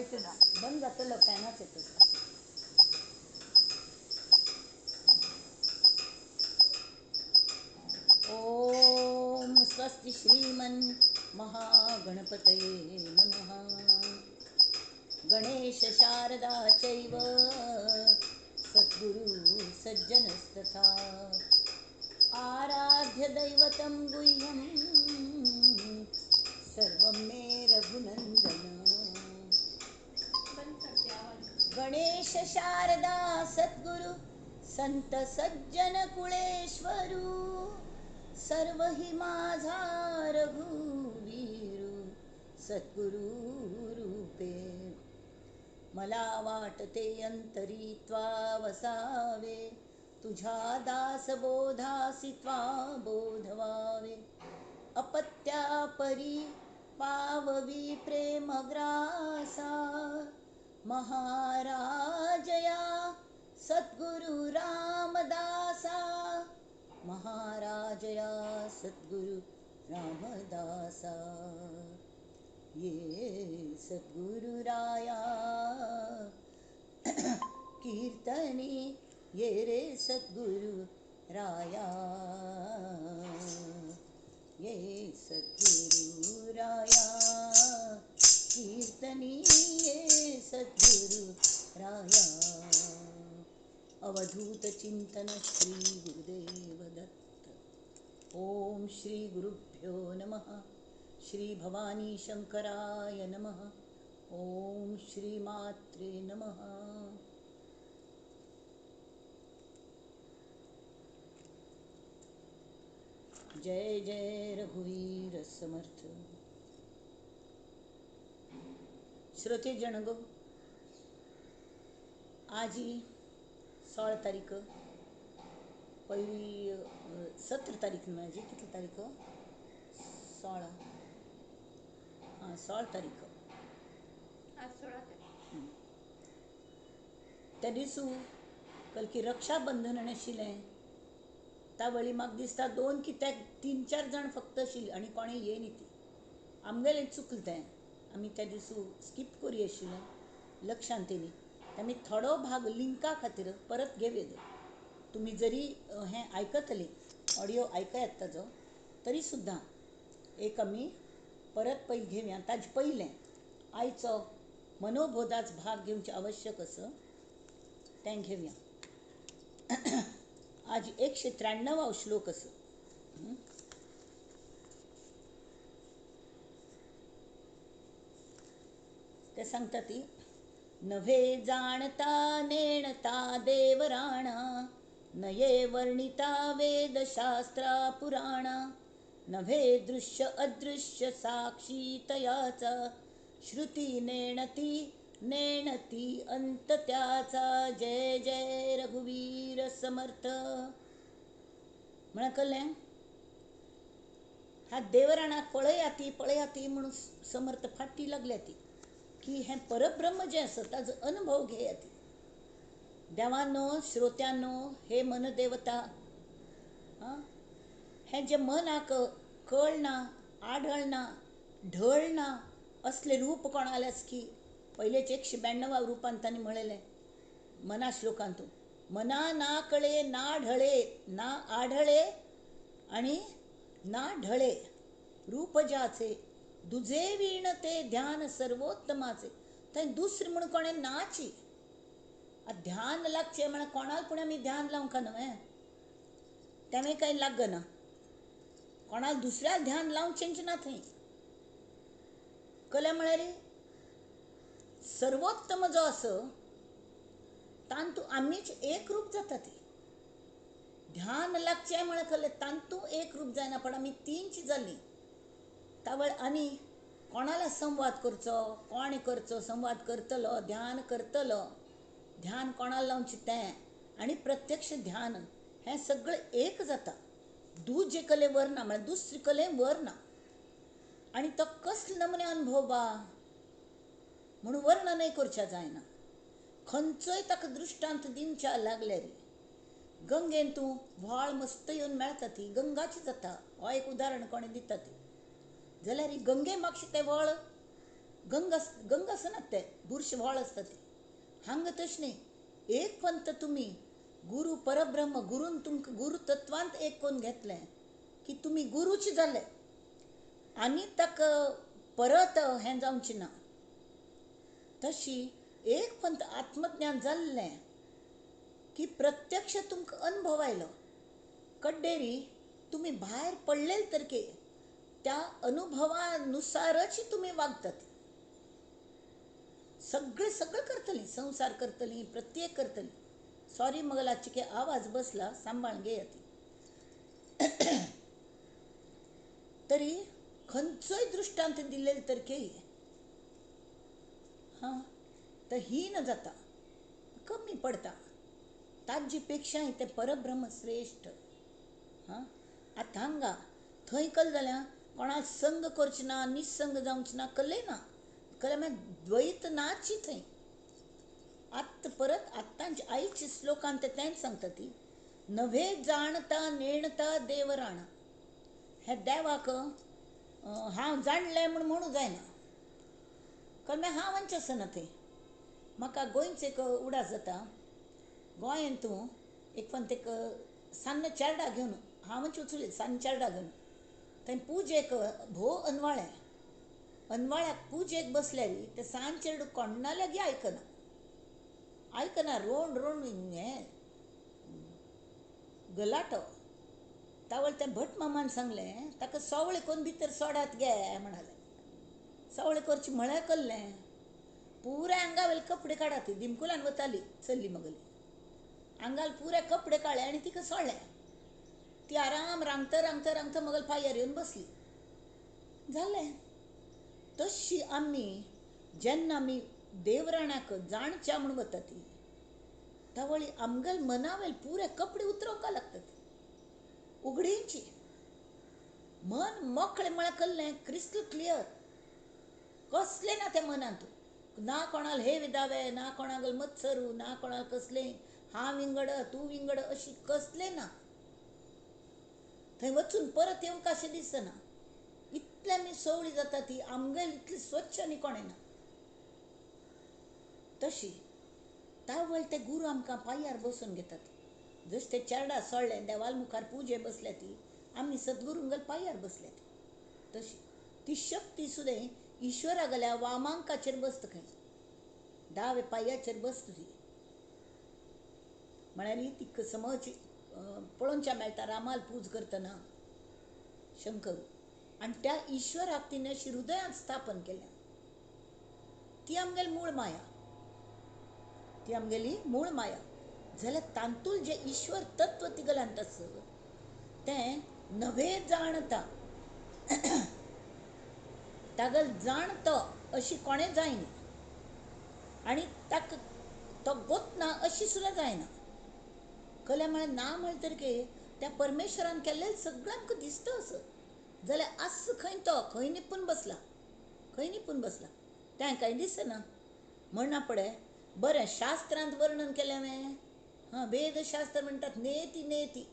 पळयत ना बंद जातलो फॅनाच येतो. ओम स्वस्ति श्रीमन महागणपतये नमः. गणेश शारदा चैव सद्गुरु सज्जनस्तथा आराध्य दैवतं गुह्यं सर्वं मे रघुनंदन. गणेश शारदा सद्गुरु संत सज्जन कुळेश्वरू सर्व हि माझा रघुवीरू सद्गुरु रूपे. मला वाटते अंतरी त्वा वसावे तुझ्या दासबोधासी त्वा बोधवावे. अपत्या परी पाववी प्रेमग्रासा महाराजया सद्गुरु रामदासा. महाराजया सद्गुरु रामदासा. ये सद्गुरुराया कीर्तनी ये रे सद्गुरु राया. ये सद्गुरुराया कीर्तनी ये सद्गुरु राया. अवधूत चिंतन श्री गुरुदेव दत्त. ओम श्री गुरुभ्यो नमः. श्री भवानी शंकराय नमः. ओम श्री मात्रे नमः. जय जय रघुवीर समर्थ. श्रोते जनगो, आजी 16 तारीख, पहिली 17 तारीख माझी कितली तारीख 16, हां 16 तारीख, आज 16 तारीख. त्या दिसू कलकी रक्षाबंधन आशिल्लें. त्या वेळी म्हाका दिसता 2 कित्याक 3-4 जाण फक्त आशिल्ली आनी कोणें येयनी ती. आमगेलें चुकलें तें, आमी त्या दिसू स्कीप करी आशिल्लें, लक्षांत येयली. आमी थोडो भाग लिंका खातीर परत घेवया. तुमी जरी हें आयकतली ऑडियो आयकयात ताजो तरी सुद्दां एक आमी परत पयलीं घेवया. ताजे पयलें आयचो मनोबोधाच भाग घेवचें आवश्यक आसा तें घेवया. आज 193 श्लोक आसा. ते सांगता ती नव्हे जाणता नेणता देवराणा नये वर्णिता वेदशास्त्रा पुराणा नव्हे दृश्य अदृश्य साक्षी तयाचा श्रुती नेणती नेणती अंत त्याचा. जय जय रघुवीर समर्थ. म्हणा कळ्ळें? ह्या देवराणाक पळयाती पळयाती म्हणून समर्थ फाटी लागल्या ती की हें परब्रह्म जें आसा ताजो अनुभव घेयात. देवानो, श्रोत्यानो, हे मनदेवता, हें जें मनाक कळना, आढळना, ढळना असलें रूप कोणालेंच की पयलेच 192 रुपान तांणी म्हणलेलें मना श्लोकांतून. मना ना कळे ना ढळे ना आढळे आणि ना ढळे रूप ज्याचे दुजे वीण ते ध्यान सर्वोत्तमाचे. थंय दुसरें म्हूण कोणें नाची. ध्यान लागचें म्हळ्यार कोणाक पूण आमी ध्यान लावंक न्हय, तेंवूय कांय लागना. कोणाक दुसऱ्याक ध्यान लावचेंच ना थंय. कलें म्हळ्यार सर्वोत्तम जो आसा तांतू आमीच एकरूप जाता. ती ध्यान लागचें म्हळ्यार कलें तांतू एकरूप जायना, पण आमी तीनच जालीं. तावळ आनी कोणाला संवाद करचो, कोण करचो संवाद करतलो, ध्यान करतलो, ध्यान कोणाला लावचें तें आनी प्रत्यक्ष ध्यान हें सगळें एक जाता. दुजे कले वर ना म्हळ्यार दुसरे कले वर ना. आनी तो कसलो नमुने अनुभव बा म्हणून वर्णनय करच्या जायना. खंयचोय ताका दृश्टांत दिवच्या लागल्यार गंगेन तूं व्हाळ मस्त येवन मेळटा ती गंगाची जाता. हो एक उदाहरण कोणें दिता ती जाल्यार गंगे मागशी तें व्हळ गंग गंग आसना ते बुरशे व्हळ आसता ती. हांगा तशें न्ही, एक पंत तुमी गुरू परब्रह्म गुरून तुमकां गुरू तत्वांत एक करून घेतलें की तुमी गुरूच जाले आनी ताका परत हें जावचें ना. तशी एक पंत आत्मज्ञान जाल्लें की प्रत्यक्ष तुमकां अनुभव आयलो कड्डेरी तुमी भायर पडलेले तरके त्या अनुभवानुसारच तुमी वागतात. सगळें सगळें करतलीं, संवसार करतलीं, प्रत्येक करतलीं. सॉरी मगलाची के आवाज बसला, सांबाळ घेयात. तरी खंयचोय दृश्टांत दिल्ले तरके हां तर हीन जाता, कमी पडता. ताजे पेक्षाय तें परब्रह्म श्रेश्ठ. हां आतां हांगा थंय कल जाल्यार कोणाक संग करचें ना, निसंग जावचें ना, कल्लें ना, कल्लें म्हळ्यार द्वैत नाची थंय. आत्त परत आत्तांचे आयच्या श्लोकान ते तेंच सांगता ती नव्हे जाणता नेणता देवराण. हे देवाक हांव जाणलें म्हूण म्हणूं जायना, कारण हांव आमचें आसना थंय. म्हाका गोंयचो एक उडास जाता, गोंयांत तूं एक पंत एक सान्न चेरडा घेवन हांवच वचुली सान्न चेरडा घेवन थंय पुजेक भोव अनवाळें, अनवाळ्याक पुजेक बसल्यार ते सान चेरडू कोण्णा लागीं आयकना आयकना, रोण रोण हें गलाटो. तावळ त्या भट मामान सांगलें ताका सोवळे करून भितर सोडात गे म्हणालें. सोवळे करचें म्हळ्यार कल्लें पुराय आंगा वयले कपडे काडात, दिमकुलान वताली चल्ली मगली, आंगाल पुराय कपडे काडले आनी तिका सोडलें. ती आराम रांगता रांगता रांगता मगल पांयार येवन बसली. जालें. तशी आमी जेन्ना आमी देवराणाक जाणच्या म्हूण वता ती तावळी आमगेल मनावेल पुरे कपडे उतरोवंक लागतात, उगडींची मन मोकळें म्हळ्यार कल्लें क्रिस्टल क्लियर, कसलें ना तें मनांत, ना कोणाक हे विदावे, ना कोणाक मत्सरू, ना कोणाक कसलें हांव विंगड तूं विंगड अशी कसलें ना. थंय वचून परत येवंक अशें दिसना, इतलें आमी सवळी जाता ती आमगेल इतली स्वच्छ आनी कोणें ना. तशी तावळ ते गुरू आमकां पांयार बसून घेतात. जशें ते चेरडा सोडलें देवाल मुखार पुजे बसल्या ती आमी सद्गुरूंगेल पांयार बसल्या ती तशी ती शक्ती सुद्दां ईश्वरा गेल्या वामांकाचेर बसता खंय, दावे पांयाचेर बसता ती. म्हळ्यार ती समज पळोवच्या मेळटा रामाल पूज करतना शंकर, आनी त्या ईश्वराक तिणें अशी हृदयांत स्थापन केल्या. ती आमगेली मूळ माया, ती आमगेली मूळ माया. जाल्यार तांतूल जें ईश्वर तत्व तिगलांत आसा तें नव्हे जाणता, तागेल जाणतो अशी कोणें जायना आनी ताका तो गोतना अशी सुद्दां जायना. कल्या म्हळ्यार ना म्हळें तर त्या परमेश्वरान केल्लें सगळें आमकां दिसता असो. जाल्यार आस खंय तो खंय निपून बसला, खंय निपून बसला तें कांय दिसना. म्हणना पडे बरें शास्त्रांत वर्णन केलें हांवें, हां वेदशास्त्र म्हणटात नेती नेती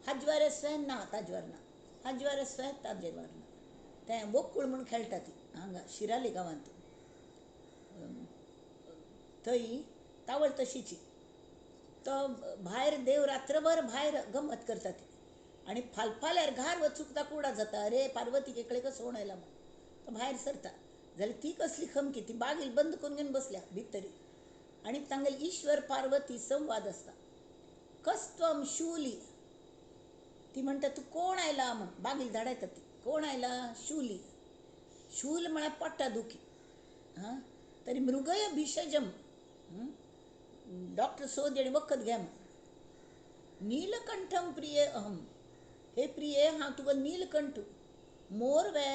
हाजवारे स्वे ना ताजवार ना, हाजवारे स्वे ताजेवार ना. तें वोकूळ म्हूण खेळटा ती हांगा शिराली गांवांत, थंय तावळ तशीची. तो भायर देव रात्रभर भायर गमत करता ती आनी फालफाल्यार घार वचूंक ताका उडा जाता, अरे पार्वती केकळे कसो सोण आयला म्हूण तो भायर सरता. जाल्यार ती कसली खमकी ती बागील बंद करून घेवन बसल्या भितरी आनी तांगेले ईश्वर पार्वती संवाद आसता. कस्त्वम शूली, ती म्हणटा तूं कोण आयला म्हूण, बागील धाडायता ती, कोण आयला शूली. शूल म्हळ्यार पोटा दुखी, हां तरी मृगय भिषजम, डॉक्टर सोद आनी वखद घे म्हूण. नीलकंठम प्रिये अहम, हे प्रिये हांव तुका नीलकंठ मोर वे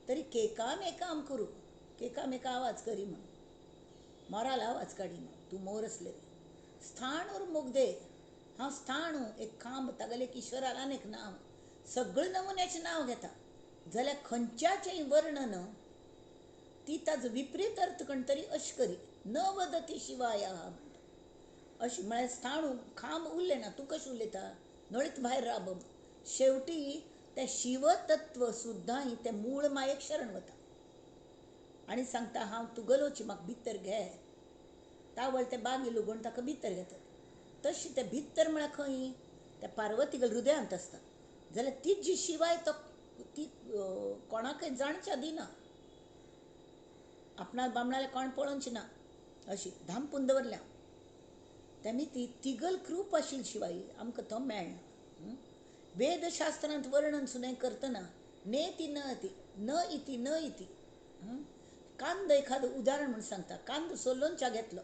तरी केकामेकाम करू, केकामेका आवाज करी म्हूण, मोराल आवाज काडी म्हूण तूं मोर आसले. स्थाणूर मुग्धे, हांव स्थाणू एक खांब, तागेलें एक ईश्वराक आनी एक नांव, सगळें नमुन्याचें नांव घेता. जाल्यार खंयच्याचें वर्णन ती ताजो विपरीत अर्थ कोण तरी अशें करी न वदती शिवाया म्हणटा. अशें म्हळ्यार स्थाणू खांब उरलें ना, तूं कशें उलयता नळीत भायर राब. शेवटी तें शिवतत्व सुद्दां तें मूळ मायेक शरण वता. आनी सांगता हांव तुगलोची, म्हाका भितर घे. तावळ ते बागी लुगोवन ताका भितर घेतात. तशी ते भितर म्हळ्यार खंय त्या पार्वतीगेल्या हृदयांत आसता. जाल्यार तिजी शिवाय तो ती कोणाकय जाणच्या दिना, आपणा बामणाले कोण पळोवची ना, अशी धांपून दवरल्या. तेमी ती तिगल कृप आशिल्ली शिवाय आमकां तो मेळना. वेदशास्त्रांत वर्णन सुद्दां करतना नेति न ती न इति न इति. कांदो एखादो उदाहरण म्हूण सांगता. कांदो सोलोनच्या घेतलो,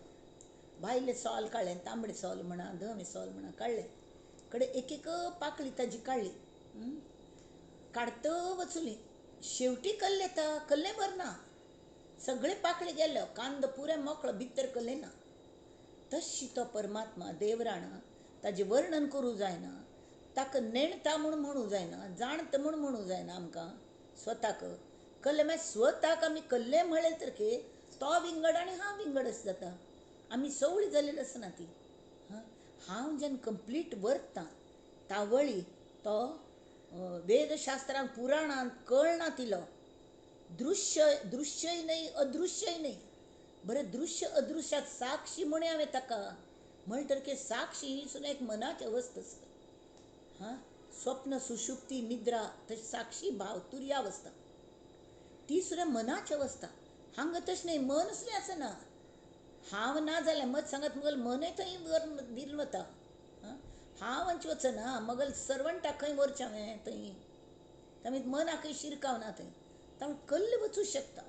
भायले सोल काडलें, तांबडे सोल म्हणा धवे सोल म्हणा काडलें, कडे एक एक पाकळी ताजी काडली, काडत वचुली, शेवटी कल्ले येता, कल्ले भरना, सगळे पाकळी गेल्यो, कांदो पुरे मोकळो, भितर कल्ले ना. तशी तो परमात्मा देवराणा ताजें वर्णन करूं जायना, ताका नेणता म्हूण म्हणूं जायना, जाणता म्हूण म्हणूं जायना आमकां स्वताक. कल्ले मागीर स्वताक आमी कल्ले म्हळें तर की तो विंगड आनी हांव विंगड अशें जाता, आमी सवळी जाल्ली आसना ती. हांव जेन्ना कंप्लीट वरतां तावळी तो वेदशास्त्रांत पुराणांत कळना तिलो, दृश्य दृश्यय न्हय अदृश्यय न्हय. बरें दृश्य अदृश्याक साक्षी म्हण हांवें ताका म्हणटर की साक्षी ही सुद्दां एक मनाची अवस्था आसता. हां, स्वप्न सुषुप्ती निद्रा तशी साक्षी भाव तुर्यावस्था ती सुद्दां मनाची अवस्था. हांगा तशें न्हय, मन सुद्दां आसना. हांव ना जाल्यार मत सांगत मगल मनय थंय दिल वता. हांव आमचें वचना मगल सर्वंटाक खंय व्हरचें हांवें थंय, तामी मनाकय शिरकावना थंय, ताणें कल्ले वचूं शकता,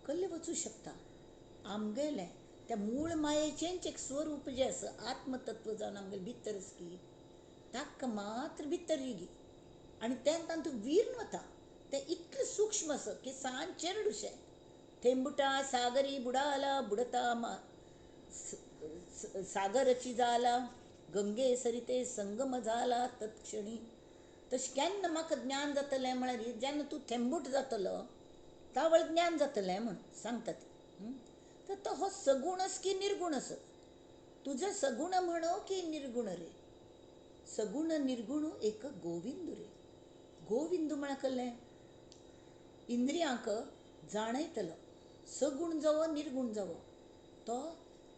कल्ले वचूं शकता. आमगेलें त्या मूळ मायेचेंच एक स्वरूप जें आसा आत्मतत्व जावन आमगेलें भितर आसा की ताका मात्र भितर रिगी आनी तें तातूंत वीर्ण वता. तें इतलें सूक्ष्म आसा की सान चेरडुशें थेंबुटा सागरी बुडाला बुडता मा सागरची जाला गंगे सरिते संगम जाला तत्क्षणी. तशें केन्ना म्हाका ज्ञान जातलें म्हळ्यार जेन्ना तूं थेंबूट जातलो तावळ ज्ञान जातलें म्हूण सांगतात. तर तो हो सगूण आस की निर्गूण आस, तुजें सगूण म्हणो की निर्गूण रे, सगूण निर्गूण एक गोविंद रे. गोविंद म्हळ्यार कसलें, इंद्रियांक जाणयतलो, सगूण जावो निर्गूण जावो तो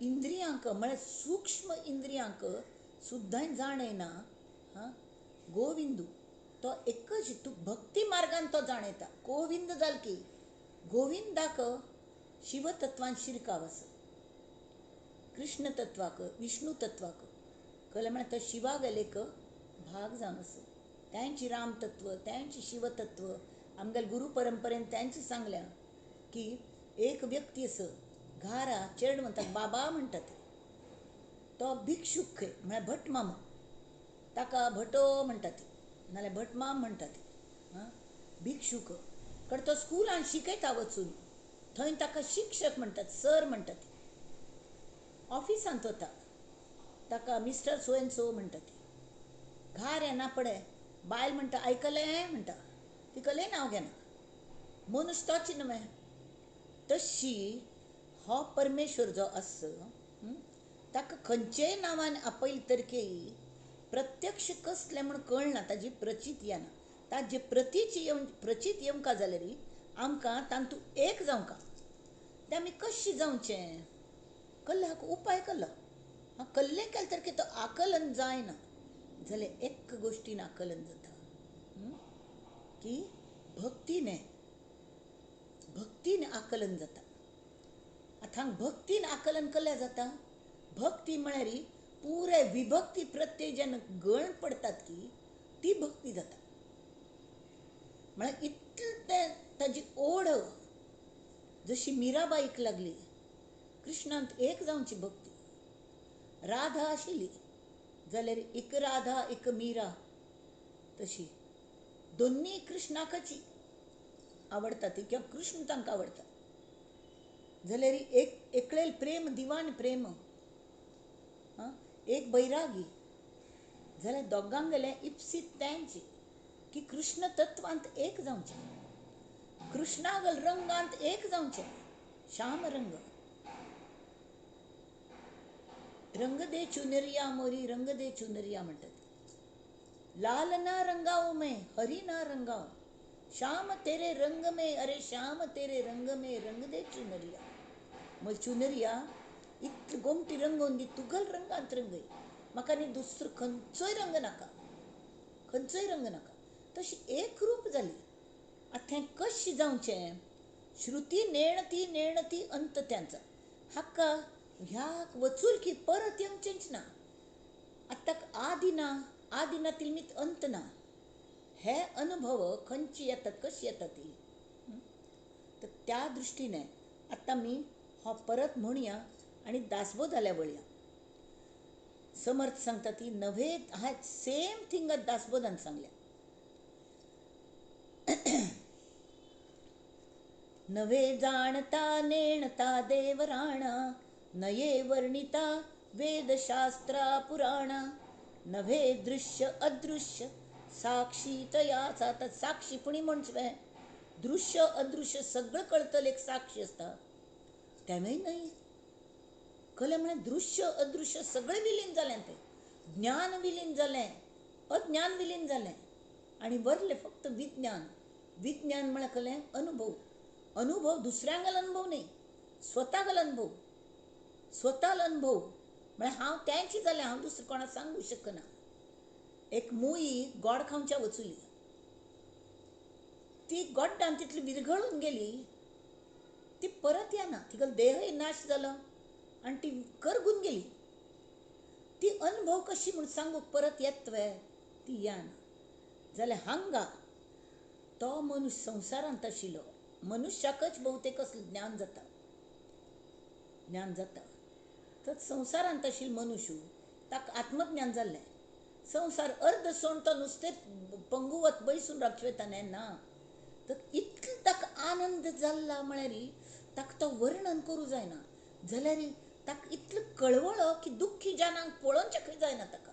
इंद्रियांक म्हळ्यार सूक्ष्म इंद्रियांक सुद्दां जाणयना. हां, गोविंदू तो एकच तूं भक्ती मार्गान तो जाणयता. गोविंद जाल की गोविंदाक शिवतत्वान शिरकाव आसा, कृष्ण तत्वाक विष्णू तत्वाक कळ्ळें म्हळ्यार तो शिवागेले एक भाग जावन आसा. तांची रामतत्व तांची शिवतत्व आमगेले गुरू परंपरेन तांची सांगल्या की एक व्यक्ती आसा घारा चेड म्हणटात बाबा म्हणटात, तो भिक्षूक खंय म्हळ्यार भटमामा, ताका भटो म्हणटात नाल्यार भटमाम म्हणटात. हां, भिक्षूक कडेन तो स्कुलान शिकयता वचून, थंय ताका शिक्षक म्हणटात, सर म्हणटात. ऑफिसांत वता ताका मिस्टर सो एन सो म्हणटात. घार येना पडे बायल म्हणटा आयकलें म्हणटा, ती कलें नांव घेना, मनुष्य तोच न्हय. तशी हो परमेश्वर जो आसा ताका खंयचेय नांवान आपयलें तर की प्रत्यक्ष कसलें म्हूण कळना, ताजी प्रचित येना. ताजे प्रतीची येवन प्रचित येवंका जाल्यार आमकां तातूंत एक जावंका. तें आमी कशें जावचें, कल्ले हाका उपाय कल्लो. हां, कल्लें केलें तर की तो आकलन जायना जाल्यार एक गोश्टीन आकलन जाता की भक्तीने, भक्तीन आकलन जाता. आतां हांगा भक्तीन आकलन केल्यार जाता. भक्ती म्हळ्यार पुराय विभक्ती प्रत्यय जेन्ना गण पडटात की ती भक्ती जाता. म्हळ्यार इतलें तें ताजी ओड जशी मिराबाईक लागली कृष्णांत एक जावची भक्ती. राधा आशिल्ली जाल्यार एक राधा एक मीरा, तशी दोन्ही कृष्णाकच आवडटा ती किंवा कृष्ण तांकां आवडटा. जाल्यार एक एकळेल प्रेम दिवान प्रेम, एक बैरागी, जाल्यार दोगांक गेलें इप्सीत तेंची की कृष्ण तत्वांत एक जावचें, कृष्णागल रंगांत एक जावचें, श्याम रंग. रंग दे चुनरिया मोरी रंग दे चुनरिया म्हणटात. लाल ना रंगाव मैं हरी ना रंगाव, श्याम तेरे रंग में, अरे श्याम तेरे रंग में रंग दे चुनरिया. मग चुनरिया इतली गोमटी रंगोवन दी, तुगल रंगांत रंगय, म्हाका न्ही दुसरो खंयचोय रंग नाका, खंयचोय रंग नाका. तशी एकरूप जाली. आतां हें कशें जावचें? श्रुती नेणती नेणती अंत त्यांचा. हाका ह्या वचूल की परत येवचेंच ना. आतां आदि ना, आदि ना तिलमीत अंत ना. हे अनुभव खंयची येतात, कशी येतात ती? तर त्या दृश्टीने आतां मी हो परत म्हणया आनी दासबोधाल्या वळया. समर्थ सांगता ती नव्हे, हा सेम थिंग दासबोधान सांगल्या. नव्हे जाणता नेणता देवराणा, नये वर्णिता वेदशास्त्रा पुराणा, नव्हे दृश्य अदृश्य साक्षी तयाचा. तर साक्षी पुणी म्हणचे दृश्य अदृश्य सगळं कळतलें एक साक्षी आसता, तेंवूय न्हय. कळ्ळें म्हळ्यार दृश्य अदृश्य सगळें विलीन जालें, तें ज्ञान विलीन जालें, अज्ञान विलीन जालें आनी वरलें फक्त विज्ञान. विज्ञान म्हळ्यार कळ्ळें अनुभव. अनुभव दुसऱ्यांगल अनुभव न्ही, स्वतागल अनुभव. स्वताल अनुभव म्हळ्यार हांव तेंच जालें, हांव दुसरें कोणाक सांगूंक शकना. एक मुई गोड खावच्या वचुली, ती गोड्डान तितली विरघळून गेली, ती परत येना. तिका देहय नाश जालो आनी ती करगून गेली. ती अनुभव कशी म्हूण सांगूंक परत येतवे, ती येना. जाल्यार हांगा तो मनुष्य संवसारांत आशिल्लो मनुष्याकच बहुतेक असलें ज्ञान जाता, ज्ञान जाता. तर संवसारांत आशिल्लो मनुष्य ताका आत्मज्ञान जाल्लें. संवसार अर्द सोण तो नुस्तें पंगुवत बैसून राखचें ना. तर इतलो ताका आनंद जाल्ला म्हळ्यार ताका तो वर्णन करूं जायना. जाल्यार ताका इतलो कळवळो की दुख्खी जनांक पळोवचें जायना ताका.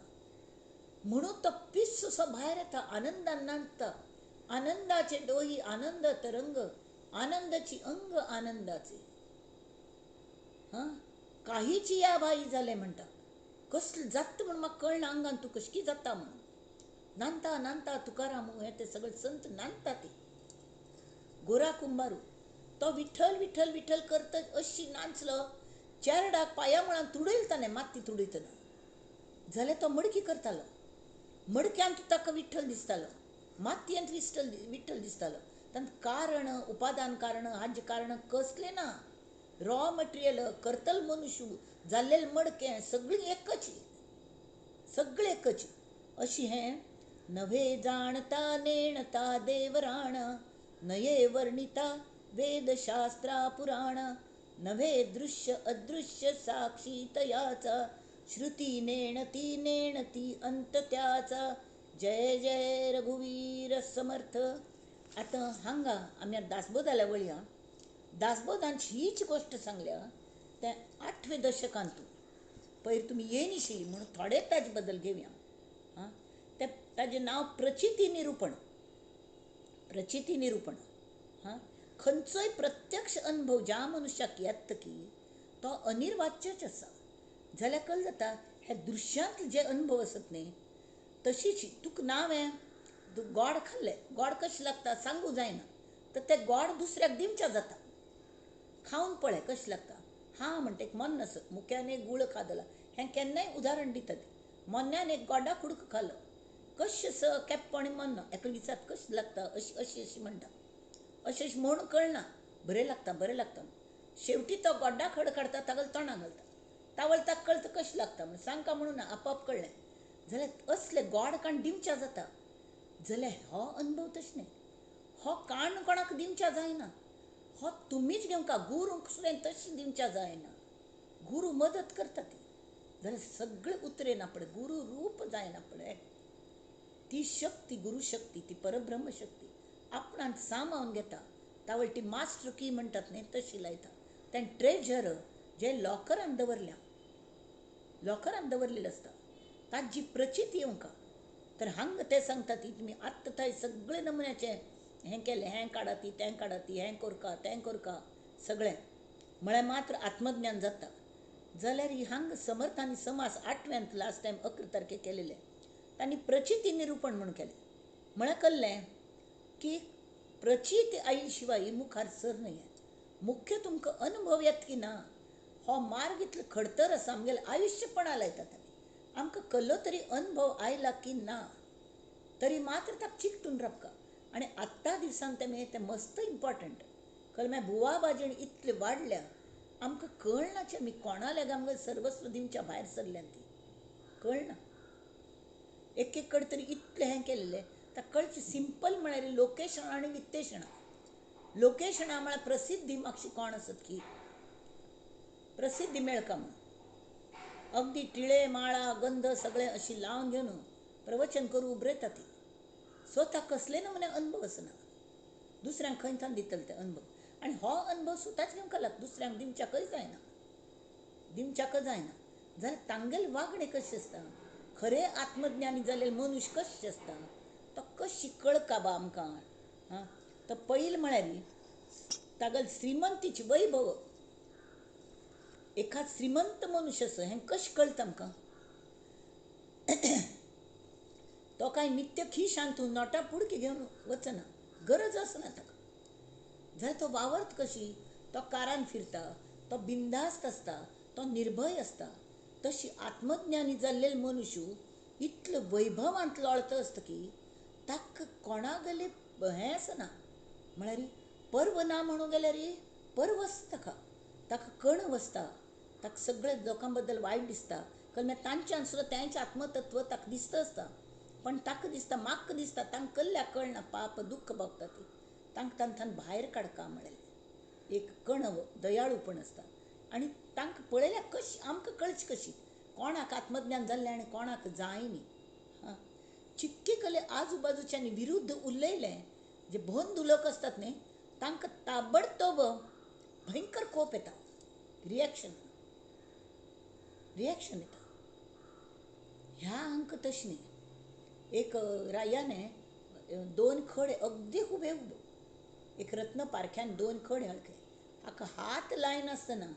म्हणून तो पिस्सो भायर येता, आनंदान नाचता. आनंदाचे डोही आनंद तरंग, आनंदाची अंग आनंदाचे. हां, काहीची या बाई जालें म्हणटा. कसलें जाता म्हूण म्हाका कळना आंगान तूं कशकी जाता म्हणून. नांदता नांदता तुकाराम हे ते सगळे संत नांदता ते. गोरा कुंभारू तो विठ्ठल विठ्ठल विठ्ठल करत अशी नाचलो, चेरडाक पांया मुळान तुडयलो ताणें, माती तुडयतना. जाल्यार तो मडकी करतालो, मडक्यांत ताका विठ्ठल दिसतालो, मातयेंत विठ्ठल विठ्ठल दिसतालो. तांत कारण उपादान कारण हाजें कारण कसलें ना. रॉ मटेरियल करतल मनुष्य जाल्लें मडकें सगळीं एकच, सगळें एकच. अशी हें नव्हे जाणता नेणता देवराणा, नये वर्णिता वेदशास्त्रा पुराणा, नव्हे दृश्य अदृश्य साक्षी तयाचा, श्रुती नेणती नेणती अंत त्याचा. जय जय रघुवीर समर्थ. आतां हांगा आमी दासबोधाल्या वळया. दासबोधान हीच गोश्ट सांगल्या तें 8व्या दशकांत. पयर तुमी येयनिशी म्हणून थोडे ताजे बद्दल घेवया. आं, तें ताजें नांव प्रचिती निरुपण. प्रचिती निरुपण. हां, खंयचोय प्रत्यक्ष अनुभव ज्या मनुष्याक येता की तो अनिर्वाच्यच आसा. जाल्यार कल जाता हे दृश्यांत जे अनुभव आसत न्ही, तशीच तुका नांव हें तूं गोड खाल्लें, गोड कशें लागता सांगूं जायना, तर तें गोड दुसऱ्याक दिवच्या जाता. खावन पळय कशें लागता. हां म्हणटा एक मोन्नो आसा, मुक्यान एक गुळ खादला. हें केन्नाय उदाहरण दिता तें. मोन्यान एक गोडा कुडको खालो, कशें स केप्पो आनी मोन्नो एका विचार कशें लागता अशी अशी अशी म्हणटा. अशें अशें म्हूण कळना, बरें लागता बरें लागता. शेवटी तो गोड्डा खड काडटा, तागेल्या तोंडाक घालता. तावळ ताका कळटा कशें लागता म्हूण सांगका म्हणून ना, आपोआप कळ्ळें. जाल्यार असलें गोड काण दिवच्या जाता. जाल्यार हो अनुभव तशें न्ही, हो काण कोणाक दिवच्या जायना, हो तुमीच घेवंका. गुरूंक सुद्दां तशें दिवच्या जायना, गुरू मदत करता ती. जाल्यार सगळें उतरेना पळय, गुरू रूप जायना पळय, ती शक्ती गुरुशक्ती, ती परब्रह्म शक्ती आपणान सामावन घेता. तावळ ती मास्टर की म्हणटात न्ही तशी लायता. तें ट्रेजर जे लॉकरान दवरल्या, लॉकरान दवरलेलें आसता, ताजी प्रचिती येवंका. तर हांगा ते सांगता ती तुमी आत्तां थंय सगळे नमुन्याचे हें केलें, हें काडाती तें काडाती, हें कोरका तें कोरका, सगळें म्हळ्यार मात्र आत्मज्ञान जाता. जाल्यार ही हांगा समर्थांनी समास 8व्यांत लास्ट टायम 11 तारखेक केलेलें, तांणी प्रचिती निरुपण म्हूण केलें. म्हळ्यार कळ्ळें की प्रचित आयिल शिवाय मुखार सर न्हय. मुख्य तुमकां अनुभव येत की ना हो मार्ग इतलो खडतर आसा, आमगेलें आयुश्य पण लायतात आमी. आमकां कल्लो तरी अनुभव आयला की ना तरी मात्र ताका चिकटून रावका. आनी आत्तां दिसान तें तें मस्त इम्पॉर्टंट. कल बुवा बाजण इतले वाडल्या आमकां कळनाचें आमी कोणाल्या आमकां सर्वस्व दिवच्या भायर सरल्यान ती कळना. एक एक कडेन तरी इतलें हें केल्लें ताका कळचें. सिंपल म्हळ्यार लोकेशणां आनी वित्तेशणां. लोकेशणां म्हळ्यार प्रसिद्धी मातशी कोण आसत की प्रसिद्धी मेळका म्हणून अगदी टिळे माळा गंध सगळें अशी लावन घेवन प्रवचन करूं उबरेता ती. स्वता कसले नमुने अनुभव आसना, दुसऱ्यांक खंय थावन दितले ते अनुभव. आनी हो अनुभव स्वताच घेवंक लागता, दुसऱ्यांक दिवच्याकय जायना, दिवच्याकय जायना. जाल्यार तांगेलें वागणें कशें आसता, खरें आत्मज्ञानी जाल्ले मनुष्य कशें आसता, तो कशी कळका बा आमकां. हां, तो पयल म्हळ्यार तागेले श्रीमंतीची वैभव. एखाद श्रीमंत मनुष्य आसा हें कशें कळटा आमकां? तो कांय नित्य खिशांत नोटां पुडकी घेवन वचना, गरज आसना ताका. जाल्यार तो वावरत कशी? तो कारान फिरता, तो बिंदास्त आसता, तो निर्भय आसता. तशी आत्मज्ञानी जाल्ले मनुष्य इतलो वैभवांत लोळता आसता की ताका कोणागेले हें आसना. म्हळ्यार पर्व ना म्हणूंक गेल्यार पर्व आसता ताका, ताका कण वसता, ताका सगळे लोकां बद्दल वायट दिसता. कारण मागीर तांच्यान सुद्दां तांचें आत्मतत्व ताका दिसता आसता, पण ताका दिसता म्हाका दिसता तांकां कल्ल्याक कळना, पाप दुख्ख भोगता ती, तांकां तांकां भायर काडका म्हणलें एक कणव दयाळूपण आसता. आनी तांकां पळयल्यार कशी आमकां कळची कशी कोणाक आत्मज्ञान जाल्लें आनी कोणाक जायनी. हां, चिक्के कले आजूबाजूच्यानी विरुद्ध उलयलें जे बंधू लोक आसतात न्ही तांकां ताबडतोब भयंकर कोप येता, रिएक्शन रिएक्शन येता. ह्या आमकां तशें न्ही. एक रायाने दोन खडे अगदी हुबेहूब एक रत्न पारख्यान दोन खडे हळके हाका हात लायनासतना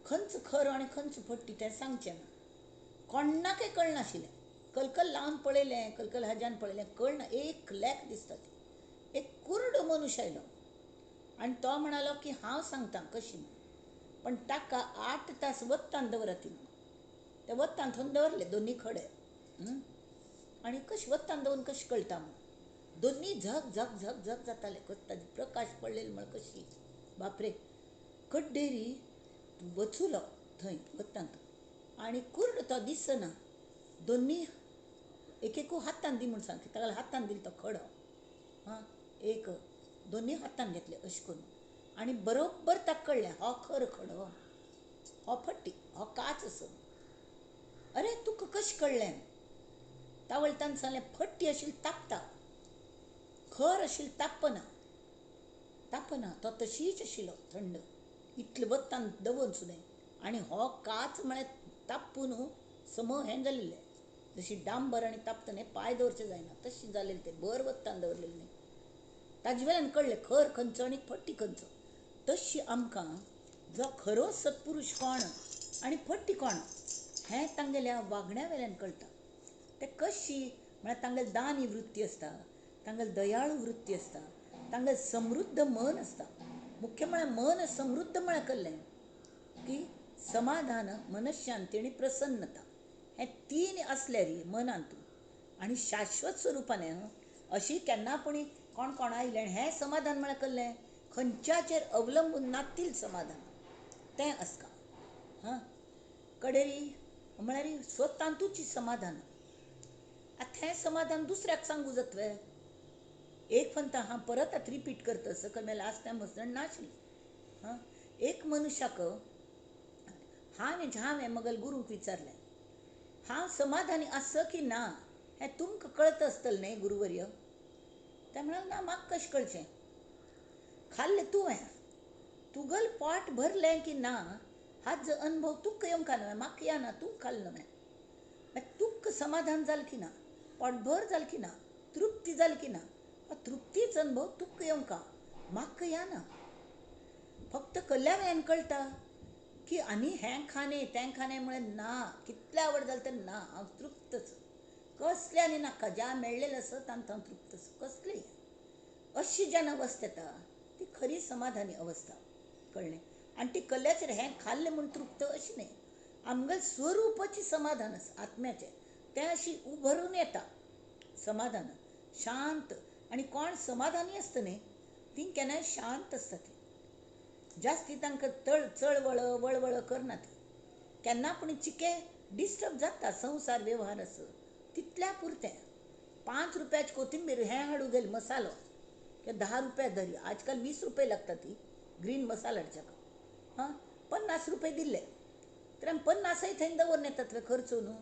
खंच खर आनी खंच फट्टी तें सांगचें ना, कोणाकय कळनाशिल्लें. कलकल लावन पळयलें, कलकल हाज्यान पळयलें, कळना, एक लॅक दिसता ती. एक कुर्ड मनुष्य आयलो आनी तो म्हणालो की हांव सांगता कशी म्हण, पण ताका 8 तास वत्तान दवरात म्हणून. ते वत्तान थंय दवरले दोन्ही खडे आनी कशें वत्तान दवरून कशें कळटा म्हण दोन्ही झग झग झग झग जाताले, ताजे प्रकाश पडलेले म्हण कशी बापरे. कड्डेरी वचुलो थंय वत्तांत आनी कुर्ड तो दिसना, दोन्ही एक एकू हातान दी म्हूण सांगता, ताका हातान दिलो तो खडो. हां, एक दोन्ही हातान घेतले अशें करून आनी बरोबर ताका कळ्ळें हो खर खडो, हो फट्टी, हो काच असो. अरे तुका कशें कळ्ळें? तावळटान सांगलें फट्टी आशिल्ली तापता, खर आशिल्ली तापना, तापना. तो तशीच आशिल्लो थंड, इतले वत्तान दवरून सुद्दां. आनी हो काच म्हळ्यार तापून सम हें जालेलें, जशी डांबर आनी तापता न्ही पांय दवरचें जायना तशें जालेलें तें, भर वत्तान दवरलेलें न्ही. ताजे वेल्यान कळ्ळें खर खंयचो आनी फट्टी खंयचो. तशी आमकां जो खरो सत्पुरूश कोण आनी फट्टी कोण हें तांगेल्या वागण्या वेल्यान कळटा. ते कशी म्हळ्यार तांगेली दानी वृत्ती आसता, तांगेली दयाळू वृत्ती आसता, तांगेलें समृद्ध मन आसता. मुख्य म्हळ्यार मन समृद्ध म्हळ्यार कळ्ळें की समाधान, मनशांती आनी प्रसन्नता हे तीन आसल्यार मनांत आनी शाश्वत स्वरुपान अशी केन्ना पुणी कोण कोण आयलें हें समाधान म्हळ्यार कळ्ळें खंयच्याचेर अवलंबून नातील समाधान तें आसता. हां, कडेरी म्हळ्यार स्वतांतूची समाधान. आतां हें समाधान दुसऱ्याक सांगू जातलें. एक फंता हांव परत आतां रिपीट करता सकयल म्हाका लास्ट टायम वचण नाशिल्ली. हां, एक मनुष्याक हांवें मगल गुरूक विचारलें हांव समाधानी आसा की ना हें तुमकां कळत आसतलें न्ही गुरुवर्य? ते म्हणाले ना, म्हाका कशें कळचें? खाल्लें तुवें, तुगल पोट भरलें की ना हाजो अनुभव तुका येवंक न्हय, म्हाका येना, तूं खाल्लें न्हय, मागीर तुका समाधान जालें की ना, पोटभर जालें की ना, तृप्ती जाली की ना, तृप्तीच अनुभव तुका येवंक म्हाका येना. फक्त कल्ल्या वेल्यान कळटा की आनी हें खाणे तें खाणे म्हळें ना, कितलें आवड जालें तर ना, हांव तृप्तच, कसलें आनी नाका, ज्या मेळ्ळेलें आसा तांत हांव तृप्त आसा, कसलें. अशी जेन्ना अवस्था येता ती खरी समाधानी अवस्था, कळ्ळें. आनी ती कल्ल्याचेर हें खाल्लें म्हूण तृप्त अशी न्हय, आमगेलें स्वरुपाचें समाधान आसा आत्म्याचें, तें अशी उभरून येता समाधान, शांत. आनी कोण समाधानी आसता न्ही ती केन्नाय शांत आसता, ती जास्ती तांकां चळवळ वळवळ करना, ती केन्ना पूण चिके डिस्टर्ब जाता संवसार वेव्हार आसा तितल्या पुरतें. 5 रुपयाची कोथिंबीर हें हाडूं गेली मसालो किंवा 10 रुपया धरी, आजकाल 20 रुपये लागता ती ग्रीन मसाला हाडच्याक, हां 50 रुपये दिल्ले तर आमी 50 थंय दवरून येतात खर्च न्हू.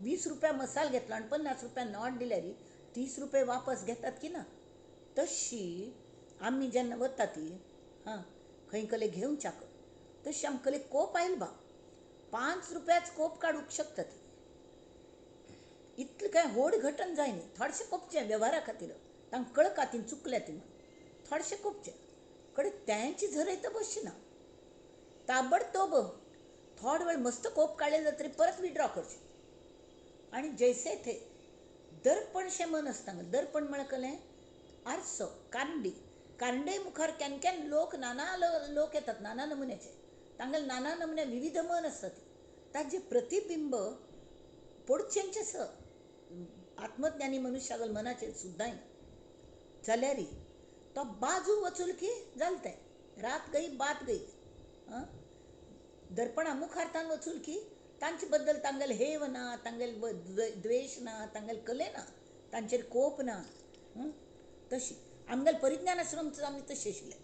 20 रुपया मसाल घेतलो आनी 50 रुपया not दिल्यार 30 रुपये वापस घेतात की ना. तशी आमी जेन्ना वता ती हां खंय कले घेवच्याक तशी आमकां कोप आयल बा, 5 रुपयाच कोप काडूंक शकता ती, इतलें काय व्हड घटन जायना, थोडेशें कोपचें वेव्हारा खातीर, तांकां कळका ती चुकल्या ती म्हूण, थोडेशें कोपचें कडे तेंची झरयत बसची ना, ताबडतोब थोडो वेळ मस्त कोप काडले जातरी परत विड्रॉ करचें. आनी जैसे थे दर्पणशें मन आसता, दर्पण म्हळ्यार कलें आरसो, कारंडी, कारंडे मुखार केन्ना केन्ना लोक नाना लोक येतात नाना नमुन्याचे, तांगेले नाना नमुने विविध मन आसता, ताजें प्रतिबिंब पडचेंचें स आत्मज्ञानी मनुष्यागल मनाचेर सुद्दां जाल्यार तो बाजू वचूल की जालें तें, रात गई बात गई. दर्पणा मुखार तान वचूल की तांचे बद्दल तांगेले हेव ना, तांगेले द्वेश ना, तांगेले कले ना, तांचेर कोप ना. तशी आमगेले परिज्ञानाश्रमच आमी तशें आशिल्लें,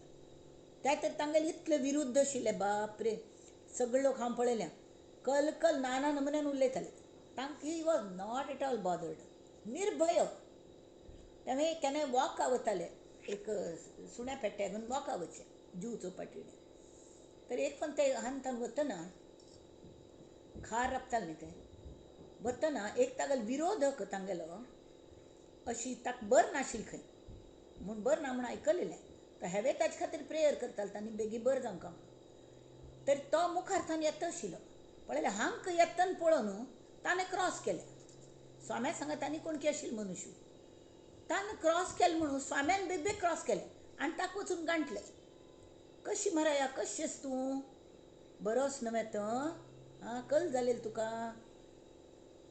त्या तर तांगेले इतले विरुद्ध आशिल्ले, बापरे सगळे लोक हांव पळयल्या कलकल नाना नमुन्यान उलयताले, तांकां he was not at all bothered, निर्भय. तें केन्नाय वॉका वताले, एक सुण्या पेट्ट्या घेवन वॉका वचचें जुहू चौपाटीडे, तर एक पण ते हांतन वतना खार राबताले न्ही ते वतना एक तागेलो विरोधक तांगेलो अशी ताका बरें नाशिल्लें खंय म्हूण बरें ना म्हूण आयकलेलें, तर हेवे ताजे खातीर प्रेयर करताले तांणी बेगी बरें जावंक म्हणून. तर तो मुखार थंय येता आशिल्लो, पळयलें हांकां येतना पळोवन ताणें क्रॉस केलें, स्वाम्या सांगा तांणी कोण की आशिल्लो मनुष्य, ताणें क्रॉस केलें म्हणून स्वाम्यान बेगबेग क्रॉस केलें आनी ताका वचून गांठलें, कशी मराया कशेंच तूं बरोच न्हय तो, आं कल जालें तुका,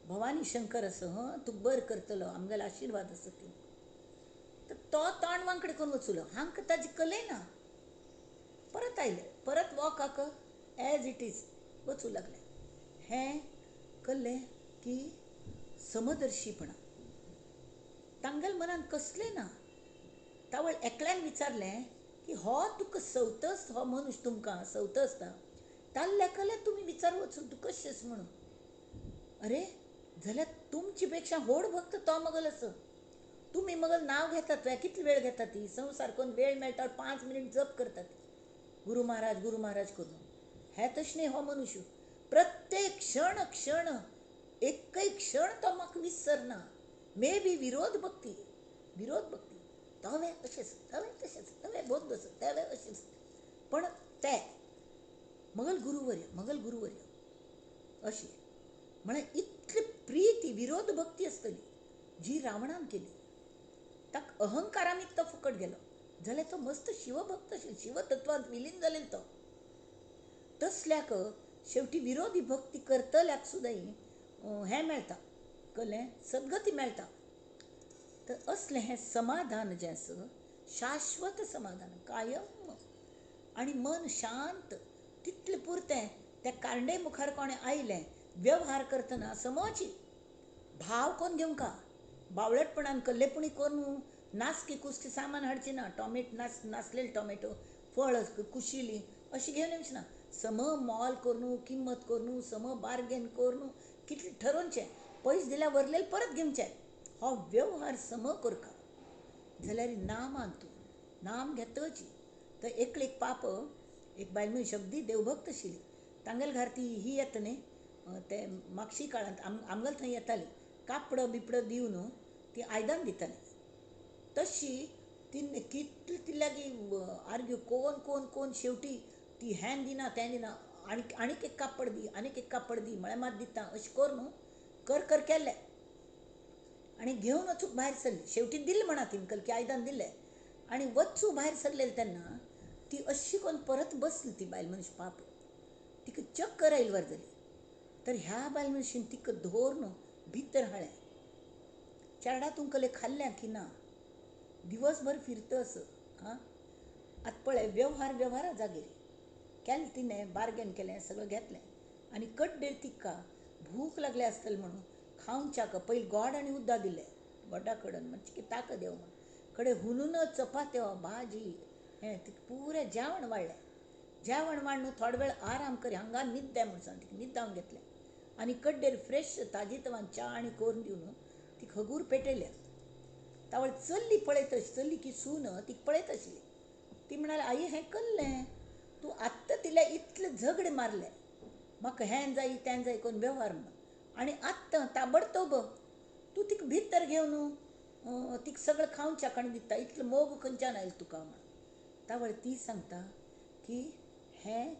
भवानी शंकर आसा हं तुका बरें करतलो आमगेलो आशिर्वाद आसा ती. तर तो तोंड वांकडे करून वचुलो, हांकां ताजी कलय ना, परत आयले परत वॉकाक एज it is वचूं लागले. हें कल्लें की समदर्शीपणा तांगेले मनान कसलें ना. तावळ एकल्यान विचारलें की हो तुका सवतस हो मनुष्य तुमकां सवत आसता ताल्ल्या कल्यार तुमी विचार वचून तूं कशेंच म्हणून, अरे जाल्यार तुमचे पेक्षा व्हड भक्त तो मगल आसा, तुमी मगल नांव घेतात कितलो वेळ घेतात ती संवसार करून वेळ मेळटा 5 मिनीट जप करतात गुरु महाराज गुरु महाराज करून, हें तशें न्ही हो मनुष्य प्रत्येक क्षण क्षण एकय क्षण तो म्हाका विसरना. मे बी विरोध भक्ती, विरोध भक्ती तवे अशेंच तवे तशेंच तवे बोध आसा तवे अशेंच, पण ते मगल गुरुवर्य मगल गुरुवर्य अशी म्हळ्यार इतली प्रिती विरोध भक्ती आसतली जी रावणान केली. ताका अहंकारान तो फुकट गेलो जाल्यार तो मस्त शिवभक्त आशिल्लो, शिवतत्वांत विलीन जालेलो तो. तसल्याक शेवटी विरोधी भक्ती करतल्याक सुद्दां हें मेळटा, कळ्ळें, सद्गती मेळटा. तर असलें हें समाधान जें आसा शाश्वत समाधान कायम आनी मन शांत तितलें पुरतें. त्या कारंडे मुखार कोणें आयलें वेव्हार करतना समची भाव कोण घेवंका, बावळटपणान कल्लेपणी करून नासकी कुसकी सामान हाडची ना, टॉमेट नासलेले टॉमेटो फळ कुशिली अशी घेवन येवची ना, सम मोल करून किंमत करून सम बार्गेन करून कितलें ठरोवचें, पयशे दिल्यार वरलेले परत घेवचे, हो वेव्हार सम करका जाल्यार नामान तूं नाम घेतची. तर एकले एक पाप एक बायल मनीस अगदी देवभक्त आशिल्ली, तांगेले घर ती ही येता न्ही ते मागशी काळांत आमगेले थंय येताली, कापड बिपड दिवन ती आयदन दिताली. तशी ती कितली ती लागीं आर्ग्यू कोण कोण कोण शेवटी ती हें दिना तें दिना आनीक आनीक एक कापड दी आनीक एक कापड दी म्हळ्यार मात दिता अशें करून कर कर केल्लें आनी घेवन वचूंक भायर सरली. शेवटी दिलें म्हणा तिनकल की आयदन दिलें. आनी वच्चू भायर सरलेले तेन्ना ती अशी कोन्न परत बसली ती बायल मनीस पाप, तिका चक्कर आयली वर जाली. तर ह्या बायल मनशीन तिका धरून भितर हाडलें. चेरडा तूं कले खाल्ल्या की ना, दिवसभर फिरता असं. हां, आतां पळय व्यवहार व्यवहारा जागेर केलें तिणें, बार्गेन केलें, सगळें घेतलें आनी कड्डेर तिका भूक लागली आसतली म्हणून खावच्याक पयलीं गोड आनी उदक दिलें, गोडा कडन मातशी ताकद येवं म्हणून. कडे हुनून चपात्यो भाजी हें तिका पुरें जेवण वाडलें. जेवण वाडून थोडो वेळ आराम करी हांगा न्हिद म्हूण सांग तिका न्हिदावन घेतलें आनी कड्डेर फ्रेश ताजी तवान च्या आनी करून दिवन तिका हगूर पेटयल्या. तावळ चल्ली पळयत चल्ली की सून तिका पळयत आशिल्ली. ती म्हणाली, आई हें कल्लें तूं आत्तां तिल्या इतलें झगडें मारलें, म्हाका हें जाय तें जाय करून वेव्हार म्हणून, आनी आत्तां ताबडतोब तूं तिका भितर घेवन तिका सगळें खावच्याक आनी दिता, इतलो मोग खंयच्यान आयलो तुका म्हणून. तावळ ती सांगता की हें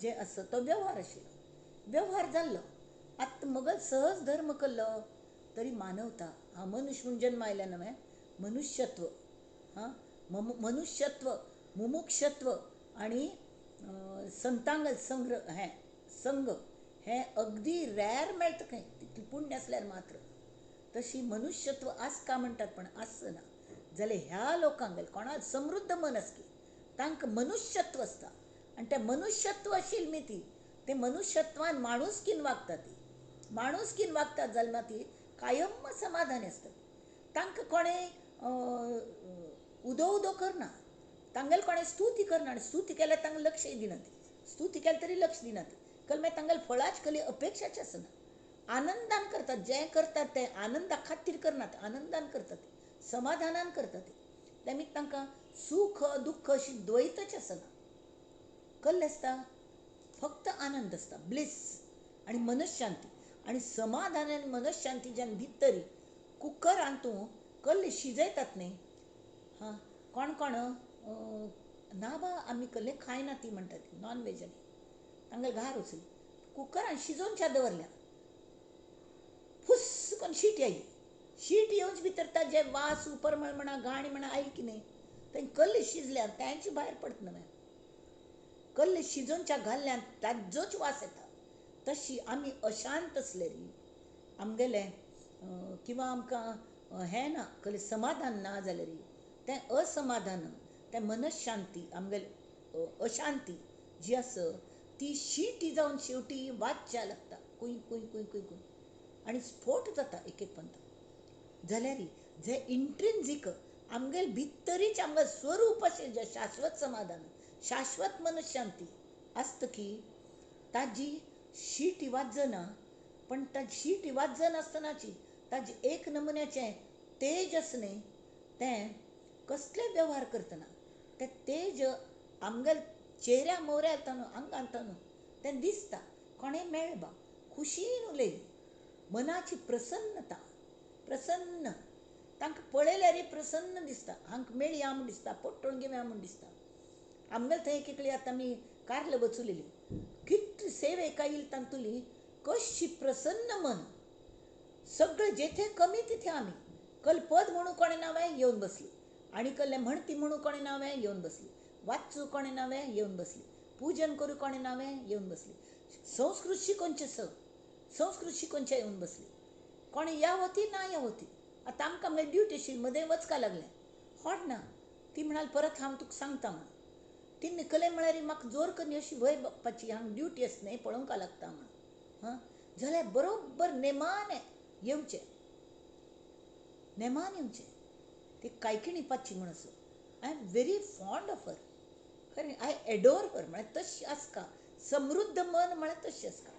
जें आसा तो वेव्हार आशिल्लो, वेव्हार जाल्लो. आत्तां मगल सहज धर्म केल्लो तरी मानवता, हा मनुष्य म्हूण जन्म आयल्या न्हय, मनुष्यत्व, हां मनुष्यत्व, मुमुक्षत्व आनी संतांग संग्रह हें संघ हें अगदी रॅर मेळटा खंय, तितलें पुण्य आसल्यार मात्र. तशी मनुष्यत्व आसका म्हणटात पण आसना जाल्यार ह्या लोकांक कोणा समृद्ध मन आसकी तांकां मनुष्यत्व आसता आनी तें मनुष्यत्व आशिल्ली मी ती ते मनुष्यत्वान माणुसकीन वागता, ती माणुसकीन वागतात जाल्यार ती कायम समाधानी आसतात. तांकां कोणें उदो उदो करना, तांगेले कोणें स्तुती करना, आनी स्तुती केल्यार तांकां लक्षय दिना, ती स्तुती केल्यार तरी लक्ष दिना ती, कल मागीर तांगेले फळाच कली अपेक्षाच आसना. आनंदान करतात जें करतात तें, आनंदा खातीर करनात, आनंदान करतात, समाधानान करतात. ते तांकां सुख दुख्ख अशी द्वैतच आसना, कल्लें आसता फक्त आनंद आसता, ब्लिस आनी मनशांती. आनी समाधान आनी मनशांती जेन्ना भितरी कुकरान तूं कल्ले शिजयतात न्ही, हां कोण कोण ना बा आमी कल्ले खायना ती म्हणटात नॉन वेज, आनी तांगेले घार वचली कुकरान शिजोवन दवरल्या, फुस्स करून शीट आयली. शीट येवच भितर ताजे वास उपरमळ म्हणा घाण म्हणा आयली की न्ही, थंय कल्ले शिजल्यान तांचे भायर पडत न्हय, कल्ले शिजोवच्या घाल्ल्यान ताजोच वास येता. तशी आमी अशांत आसले री आमगेलें किंवा आमकां हें ना कल्ले समाधान ना जाल्यार तें असमाधान, तें मनशांती आमगेले अशांती जी आसा ती शीटी जावन शेवटी वाजच्या लागता, कुय कुय कुय कुय कुय आनी स्फोट जाता एक एक पंत. जाल्यार जे इंट्रिन्जीक आमगेले भितरीच आमगेलें स्वरूप अशें जें शाश्वत समाधान, शाश्वत मनशांती आसता की ताजी शीटी वाजना, पण ताजी शीटी वाजनासतनाची ताजी एक नमुन्याचें तेज आसा न्ही, तें कसले वेव्हार करतना तें तेज आमगेले चेऱ्या मोऱ्या न्हू आंगान न्हू तें दिसता. कोणें मेळबा खुशीन उलयली, मनाची प्रसन्नता, प्रसन्न तांकां पळयल्यार प्रसन्न दिसता, हांकां मेळया म्हूण दिसता, पोटोवन घेवया म्हूण दिसता. आमगेले थंय एक एकली आतां आमी कार्ल वचुलेली, कितली सेवेक आयली तांतुली कशी प्रसन्न मन, सगळें जेथे कमी तिथे आमी. कल्पद म्हणून कोणें नांवें येवन बसली, आनी कल्लें म्हणती म्हणून कोणें नांवें येवन बसली, वाचू कोणें नांवें येवन बसली, पूजन करूं कोणें नांवें येवन बसली, संस्कृत शिकोवचें स संस्कृत शिकोवचें येवन बसली. कोणें या होती ना या होती. आतां आमकां मागीर ड्युटी आशिल्ली, मदें वचका लागलें, होड ना. ती म्हणाली परत हांव तुका सांगता म्हणून. ती निकले म्हळ्यार म्हाका जोर करून अशी वय बाप्पाची हांगा ड्युटी आसा न्ही पळोवंक लागता म्हणून. हां जाल्यार बरोबर नेमान येवचें, नेमान येवचें. ती कायकिणी पाची म्हूण आसा, I am very fond of her, खरें I adore हर. म्हळ्यार तशी आसका समृद्ध मन, म्हळ्यार तशी आसका.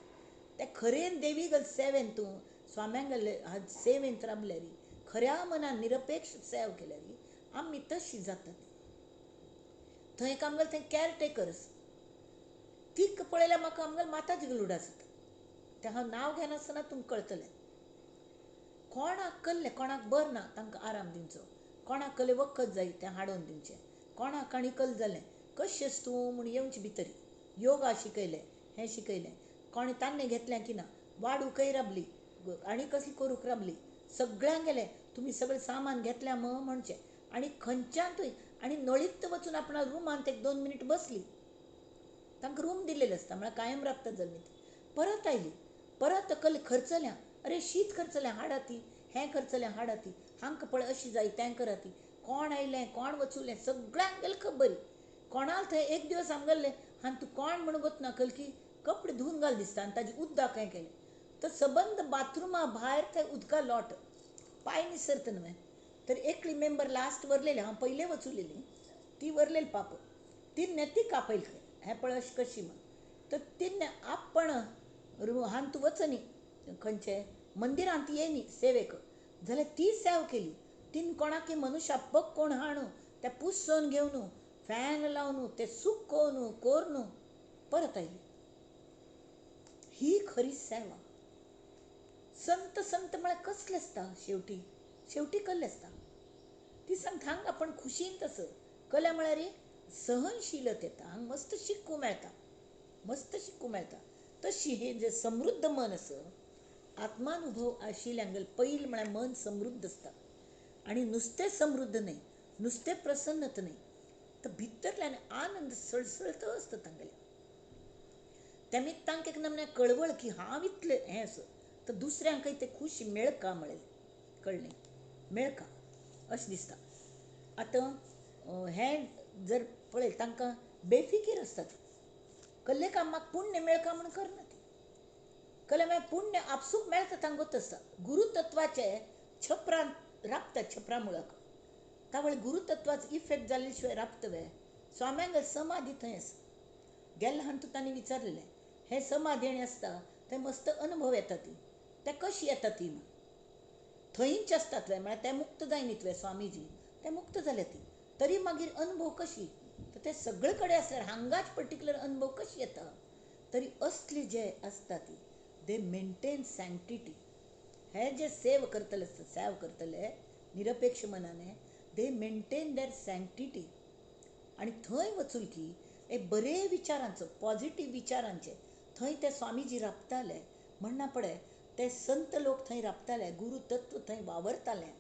तें खरेन देवी गल सेवेन तूं स्वाम्यांक सेवेन राबल्यारी, खऱ्या मनान निरपेक्ष सेव केल्यारी आमी तशी जातात. थंय एक आमगेले थंय कॅरटेकर्स, तीक पळयल्यार म्हाका आमगेले माताजी गलुडा जाता. तें हांव नांव घेनासतना तुमकां कळटलें. कोणाक कल्लें कोणाक बरें ना तांकां आराम दिवचो, कोणाक कल्लें वखद जाय तें हाडून दिवचें, कोणाक आनी कल जालें कशेंच तूं म्हूण येवचें भितरी, योगा शिकयलें, हें शिकयलें, कोणें तान्नें घेतलें की ना, वाडूकय राबली आनी कसली करूंक राबली, सगळ्यांक गेलें तुमी सगळें सामान घेतलें म्हणचें. आनी खंयच्यान थंय आनी नळीत वचून आपणा रुमांत एक 2 मिनीट बसली. तांकां रूम दिलेलें आसता, म्हळ्यार कायम राबता जल्मी. परत आयली, परत कल खर्चल्या, अरे शीत खर्चलें हाडा ती, हें खर्चलें हाडा ती, हांकां पळय अशी जाय तें करा ती, कोण आयलें कोण वचुलें सगळ्यांक गेले खबरी. कोणाल थंय एक दिवस आमगेले आनी तूं कोण म्हणून वतना कल की कपडे धुवन घाल दिसता आनी ताजी उदक हें केलें तर सबंद बाथरुमा भायर थंय उदका लोट पांय निसरत न्हय. तर एकली मेंबर लास्ट वरलेली, हांव पयलें वचुलेली, ती वरलेली पाप, तिन्ने ती कापयल खंय हें पळय अशी कशी म्हण. तर तिन्ने आपण हांत वचनी खंयचे मंदिरांत येयनी सेवेक, जाल्यार ती सेव केली. तीन कोणाकी मनुष्या पग कोण हाणू ते पुसोवन घेवन फॅन लावन ते सुकोवन कोरून परत आयली. ही खरी सेवा. संत संत म्हळ्यार कसलें आसता, शेवटी शेवटी कसलें आसता ती सांगता. हांगा आपण खुशीन तसं कला म्हळ्यार सहनशीलत येता, हांगा मस्त शिकूं मेळटा, मस्त शिकूं मेळटा. तशी हे जे समृद्ध मन आसा आत्मानुभव आशिल्ल्यांगेल पयलीं म्हळ्यार मन समृद्ध आसता. आनी नुस्तें समृद्ध न्हय, नुस्तें प्रसन्नत न्हय, तर भितरल्यान आनंद सळसळत आसता तांगेल्या. तेमी तांकां एक नमन्या कळवळ की हांव इतलें हें आसा तर दुसऱ्यांकय ते खुशी मेळका म्हळें कळ्ळें मेळका अशें दिसता. आतां हें जर पळय तांकां बेफिकीर आसता ती, कसले कामाक पुण्य मेळका म्हूण करना ती, कले मागीर पुण्य आपसूक मेळटा तांकां आसता. गुरुतत्वाचे छपरान राबता, छपरा मुळाक तावळ गुरुतत्वाचो इफेक्ट जाले शिवाय राबता वे. स्वाम्यांगेल समाधी थंय आसा. गेल्ले हांतू तांणी विचारलें हें समाधी आनी आसता थंय मस्त अनुभव येता ती, ते कशी येता ती म्हण थंयच आसतात वे, म्हळ्यार ते मुक्त जायनीत वे स्वामीजी, ते मुक्त जाले ती, तरी मागीर अनुभव कशी, तर ते सगळे कडेन आसल्यार हांगाच पर्टिक्युलर अनुभव कशी येता. तरी असली जे आसता ती they maintain सँक्टिटी. हे जे सेव करतले आसता, सेव करतले निरपेक्ष मनाने, they maintain there सँक्टिटी. आनी थंय वचून की एक बरे विचारांचो पॉझिटीव विचारांचे थंय ते स्वामीजी राबताले म्हणना पळय, ते संत लोक थंय राबताले, गुरुतत्व थंय वावरताले.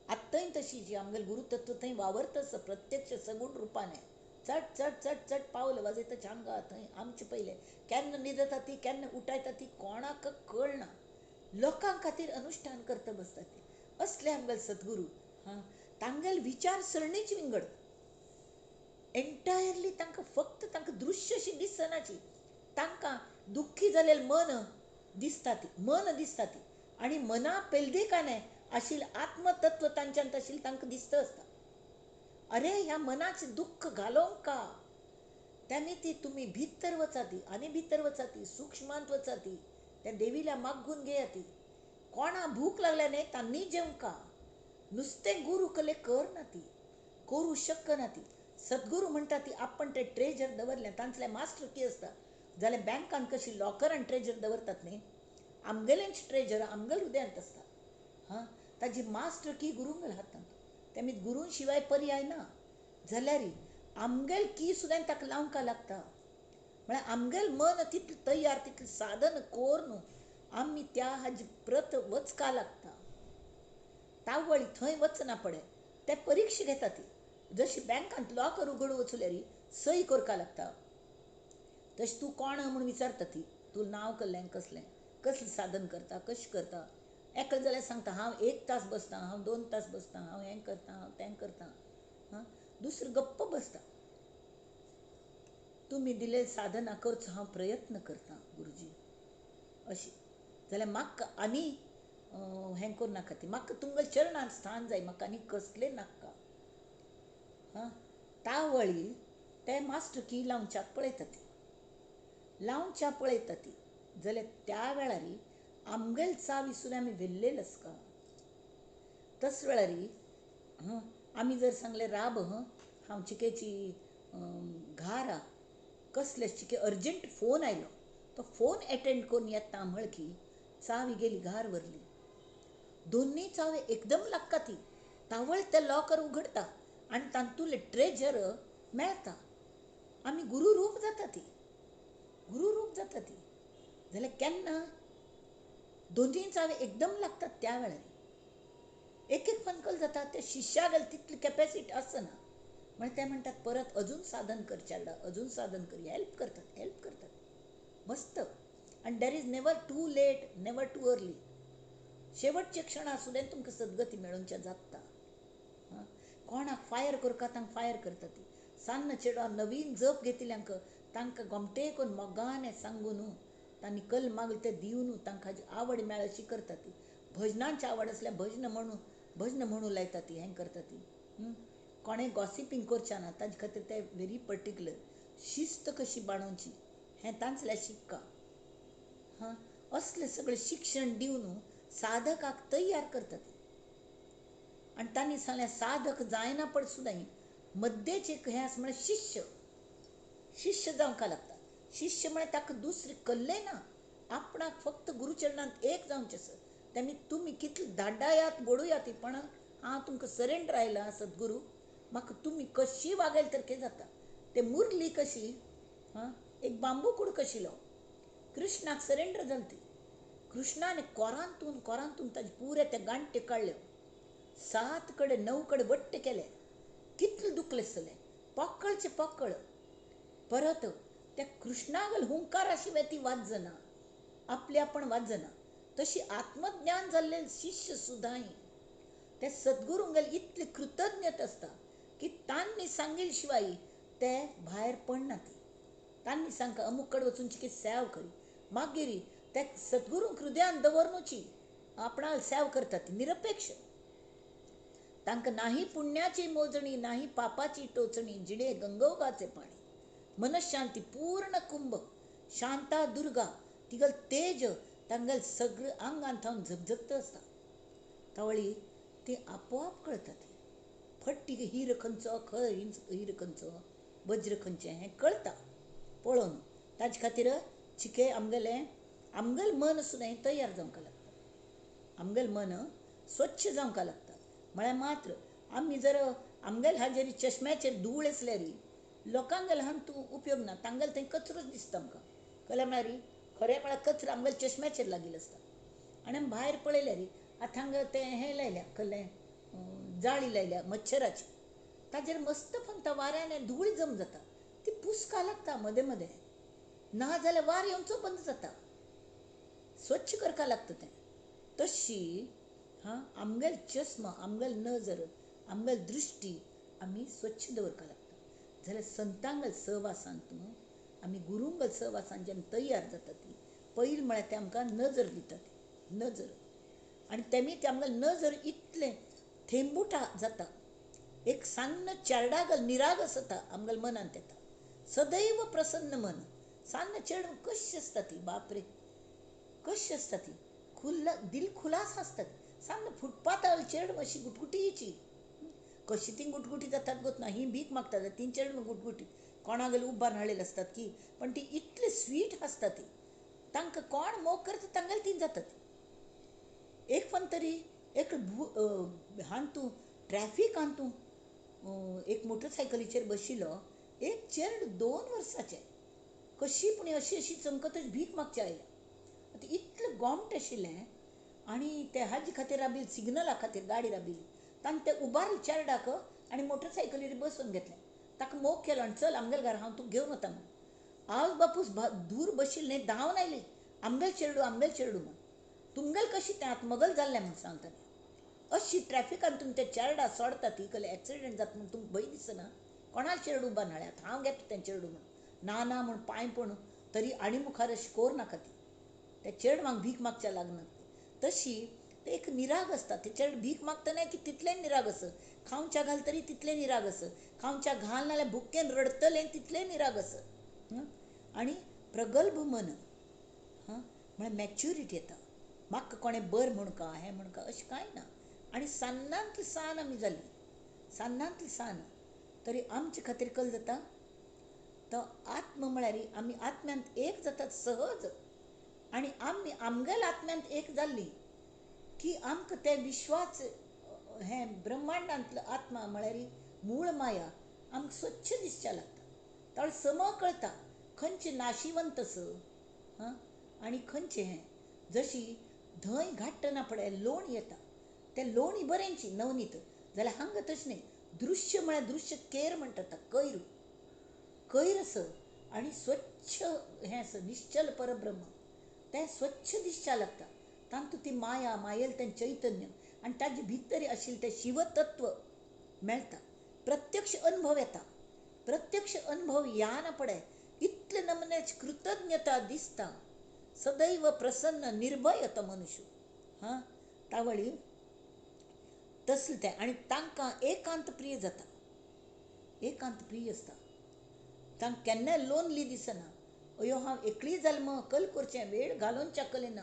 आत्तांय तशी जी आमगेले गुरुतत्व थंय वावरता आसा प्रत्यक्ष सगूण रुपाने. चट चट चट चट पावल वाजयता हांगा थंय आमचे पयले केन्ना न्हिदता ती केन्ना उठायता ती कोणाक कळना. लोकां खातीर अनुष्ठान करता बसता ती. असले आमगेले सद्गुरू. हां, तांगेले विचारसरणीच विंगड एंटायरली. तांकां फक्त तांकां दृश्य अशी दिसनाची, तांकां दुख्खी जालेलें मन दिसता ती, मन दिसता ती, आनी मना पेलदिकाने आशिल्लें आत्मतत्व तांच्यांत आशिल्लें तांकां दिसता आसता. अरे ह्या मनाचें दुख्ख घालोवंक का तेन्ना ती तुमी भितर वचाती आनी भितर वचाती, सुक्ष्मांत वचाती, त्या देवीला मागून घेयाती. कोणा भूक लागल्या न्हय तांणी जेवंका, नुस्तें गुरू कले कर ना ती, करूं शकना ती. सद्गुरू म्हणटा ती आपण ते ट्रेजर दवरलें, तांचलें मास्टर की आसता. जाल्यार बँकान कशी लॉकरान ट्रेजर दवरतात न्ही, आमगेलेंच ट्रेजर आमगेल हृदयांत आसता. हां, ताजी मास्टर की गुरूंगेल हातांत, तेमी गुरूं शिवाय पर्याय ना. जाल्यार आमगेल की सुद्दां ताका लावंक लागता, म्हळ्यार आमगेल मन तितलें तयार तितलें साधन कोरून आमी त्या हाजी प्रत वचका लागता. तावळी थंय वचना पडे ते परिक्षा घेता ती, जशी बँकांत लॉकर उगडूं वचल्यार सही करपा लागता, तशें तूं कोण म्हूण विचारता ती, तूं नांव कसलें कसलें कसलें साधन करता कशें करता. एकलें जाल्यार सांगता हांव 1 तास बसता, हांव 2 तास बसता, हांव हें करता, हांव तें करता. हां, दुसरो गप्प बसता. तुमी दिले साधना करचो हांव प्रयत्न करता गुरुजी अशी जाल्यार म्हाका आनी हें करूं नाका ती, म्हाका तुमगेल्या चरणांत स्थान जाय, म्हाका आनी कसलें नाका. हां, तावळी ते मास्टर की लावच्याक पळयता ती, लावच्या पळयता ती, जाल्यार त्या वेळार आमगेल चावी सुद्दां आमी व्हेल्लेल आसता. तस वेळार हं आमी जर सांगलें राब हं हांव चिकेची घारा कसले चिके अर्जंट फोन आयलो, तो फोन एटेंड करून येता म्हळ की चावी गेली घार व्हरली, दोन्ही चावे एकदम लागता ती, तावळ ते लॉकर उघडता आनी तातूंतलें ट्रेजर मेळटा. आमी गुरुरूप जाता ती, गुरुरूप जाता ती. जाल्यार केन्ना दोन्ही चावे एकदम लागतात त्या वेळार एक एक फनकल जाता, त्या शिष्यागेल तितली कॅपेसिटी आसना. म्हळ्यार ते म्हणटात परत अजून साधन कर चेडा, अजून साधन कर, हेल्प करतात, हेल्प करतात मस्त. आनी there is never too late, never too early. शेवटचे क्षण आसूं तुमकां सद्गती मेळोवच्या जाता. कोणाक फायर करता तांकां फायर करता ती. सान्न चेडवां नवीन जप घेतिल्ल्यांक तांकां गोमटे करून मोगान सांगून तांणी कल मागले ते दिवन तांकां आवड मेळ अशी करता ती. भजनांची आवड आसल्यार भजन म्हणू लायता ती, हें करता ती. कोणें गॉसिपींग करचें ना ताजे खातीर ते व्हेरी पर्टिक्युलर. शिस्त कशी बाणोवची हें तांचल्या शिक्का. हां, असलें सगळें शिक्षण दिवन साधकाक तयार करता ती. आनी तांणी सांगलें साधक जायना पड सुद्दां मद्देच एक हें आसा म्हळ्यार शिष्य. शिष्य जावंक लागता. शिष्य म्हळ्यार ताका दुसरें कल्लें ना, आपणाक फक्त गुरुचरणांत एक जावचें आसा. तेमी तुमी कितले धाडायात बोडुयात पण हांव तुमकां सरेंडर आयला सद्गुरू, म्हाका तुमी कशी वागयल तर कितें जाता. ते मुरली कशी, हां, एक बांबू कुडको आशिल्लो, कृष्णाक सरेंडर जाली ती. कृष्णान कोरांतून कोरांतून ताजे पुरे ते गांठे काडल्यो, 7 कडेन 9 कडेन वट्ट केले, कितले दुखले आसतले, पोकळचे पोकळ. परत त्या कृष्णागल हुंकारा शिवाय ती वाजना, आपली आपण वाजना. तशी आत्मज्ञान जाल्ले शिष्य सुद्दां ते सद्गुरूंगेल इतले कृतज्ञत आसता की तांणी सांगिल शिवाय ते भायर पडना. ती तांणी सांगका अमुक कडेन वचून चिके सेव करी, मागीर ते सद्गुरूंक हृदयान दवरनुची आपणाक सेव करता ती निरपेक्ष. तांकां नाही पुण्याची मोजणी, नाही पापाची टोचणी, जिणे गंगोगाचे पाणी, मनशांती पूर्ण कुंभ, शांता दुर्गा तिगल तेज तांगेल सगळें आंगान थावन झगझगत आसता. तावळी ती आपोआप कळटा ती फट्टी हिर खंयचो, खंय हिर खंयचो, वज्र खंयचें हें कळटा पळोवन. ताजे खातीर चिके आमगेलें आमगेलें मन सुद्दां तयार जावंक लागता, आमगेलें मन स्वच्छ जावंक लागता. म्हळ्यार मात्र आमी जर आमगेले हाजेर चश्म्याचेर धूळ आसल्यार लोकांगेल हांगा तूं उपयोग ना, तांगेले थंय कचरोच दिसता आमकां. कळ्ळें म्हळ्यार खरें म्हळ्यार कचरो आमगेल्या चश्म्याचेर लागिल्लो आसता. आनी आमी भायर पळयल्यार आतां हांगा तें हें लायल्या, कळ्ळें, जाळी लायल्या मच्छराची, ताजेर मस्त फंगता वाऱ्यान धूळ जम जाता, ती पुसका लागता मदें मदें, ना जाल्यार वार येवचो बंद जाता, स्वच्छ करपा लागता तें. तशी हां आमगेल चश्मा, आमगेल नजर, आमगेल दृश्टी आमी स्वच्छ दवरपा लागता. जाल्यार संतांगल सहवासान तूं आमी गुरूंगल सहवासान जेन्ना तयार जाता ती पयलीं म्हळ्यार ते आमकां नजर दिता ती नजर. आनी तेमी ते आमकां नजर इतलें थेंबुटा जाता, एक सान्न चेरडागल निरागस जाता आमगेल मनांत येता, सदैव प्रसन्न मन. सान्न चेडूं कशी आसता ती, बापरे कशी आसता ती, खुल्ला दिल खुलास आसता ती. सान्न फुटपाथार चेडूं अशी गुटगुटीची, कशी ती गुटगुटी जातात गोत ना, ही भीक मागतात ती चेडूं गुटगुटी, कोणागेले उबार हाडलेले आसतात की, पण ती इतली स्वीट आसता ती, तांकां कोण मोग करता तांगेले ती जाता ती. एक पण तरी एक हांतू ट्रॅफिकान तूं एक मोटरसायकलीचेर बशिल्लो एक चेडूं 2 वर्साचें, कशी पूण अशी अशी चमकतच भीक मागचे आयल्या. आतां इतलें गोमट आशिल्लें आनी ते हाजे खातीर राबिल्ली, सिग्नला खातीर गाडी राबिल्ली, तांणी तें उबारलें चेरडाक आनी मोटरसायकलीर बसोवन घेतलें, ताका मोग केलो आनी चल आमगेल्या घरा हांव तुका घेवन वता म्हूण. आवय बापूस दूर बशिल्लें धांवन आयली, आमगेल चेडूं आमगेल चेडूं म्हूण, तुमगेल कशी तें आतां मगल जाल्लें म्हूण सांगता. अशी ट्रॅफिकान तुमी ते चेरडा सोडटा ती कसले एक्सिडंट जाता म्हूण तुमकां भंय दिसना, कोणाक चेडूं उबार हाडल्यात हांव घेता तें चेडूं म्हूण, ना ना म्हूण पांय पडून तरी आनी मुखार अशी कोर नाका ती, त्या चेडवांक भीक मागच्या लागना. तशी ते एक निराग आसता, ते चेड भीक मागतना की तितलें निरागस, खावच्या घाल तरी तितलें निरागस, खावच्या घाल नाल्यार भुकेन रडटलें तितलें निरागस. आनी प्रगल्भ मन, हां म्हळ्यार मॅच्युरिटी येता, म्हाका कोणें बर म्हण का हें म्हण का अशें कांय ना. आनी सान्नांतली सान आमी जाली, सान्नांतली सान तरी आमचे खातीर कल जाता तो आत्म म्हळ्यार आमी आत्म्यांत एक जातात सहज. आनी आमी आमगेल्या आत्म्यांत एक जाल्ली की आमकां ते विश्वाच हें ब्रह्मांडांतलो आत्मा म्हळ्यार मूळ माया आमकां स्वच्छ दिसच्या लागता. ताळ सम कळटा खंयचें नाशिवंत स हां आनी खंयचें हें. जशी धंय घाट्टना पळय लोण येता, तें लोणी बरेंची नवनीत, जाल्यार हांगा तशें न्ही, दृश्य म्हळ्यार दृश्य केर म्हणटात, कैर कैर आसा आनी स्वच्छ हें आसा निश्चल परब्रह्म, तें स्वच्छ दिसच्या लागता. तातूंत ती माया, मायेल तें चैतन्य आनी ताजे भितर आशिल्लें तें शिवतत्व मेळटा. प्रत्यक्ष अनुभव येता. प्रत्यक्ष अनुभव या ना पडे इतले नमन्याची कृतज्ञता दिसता. सदैव प्रसन्न निर्भय तो मनुष्य. हां, तावळी तसलें तें आनी तांकां एकांत प्रिय जाता. एकांत प्रिय आसता. तांकां केन्नाय लोनली दिसना. अयो हांव एकली जालें मग कल करचें, वेळ घालोवच्या कलेना,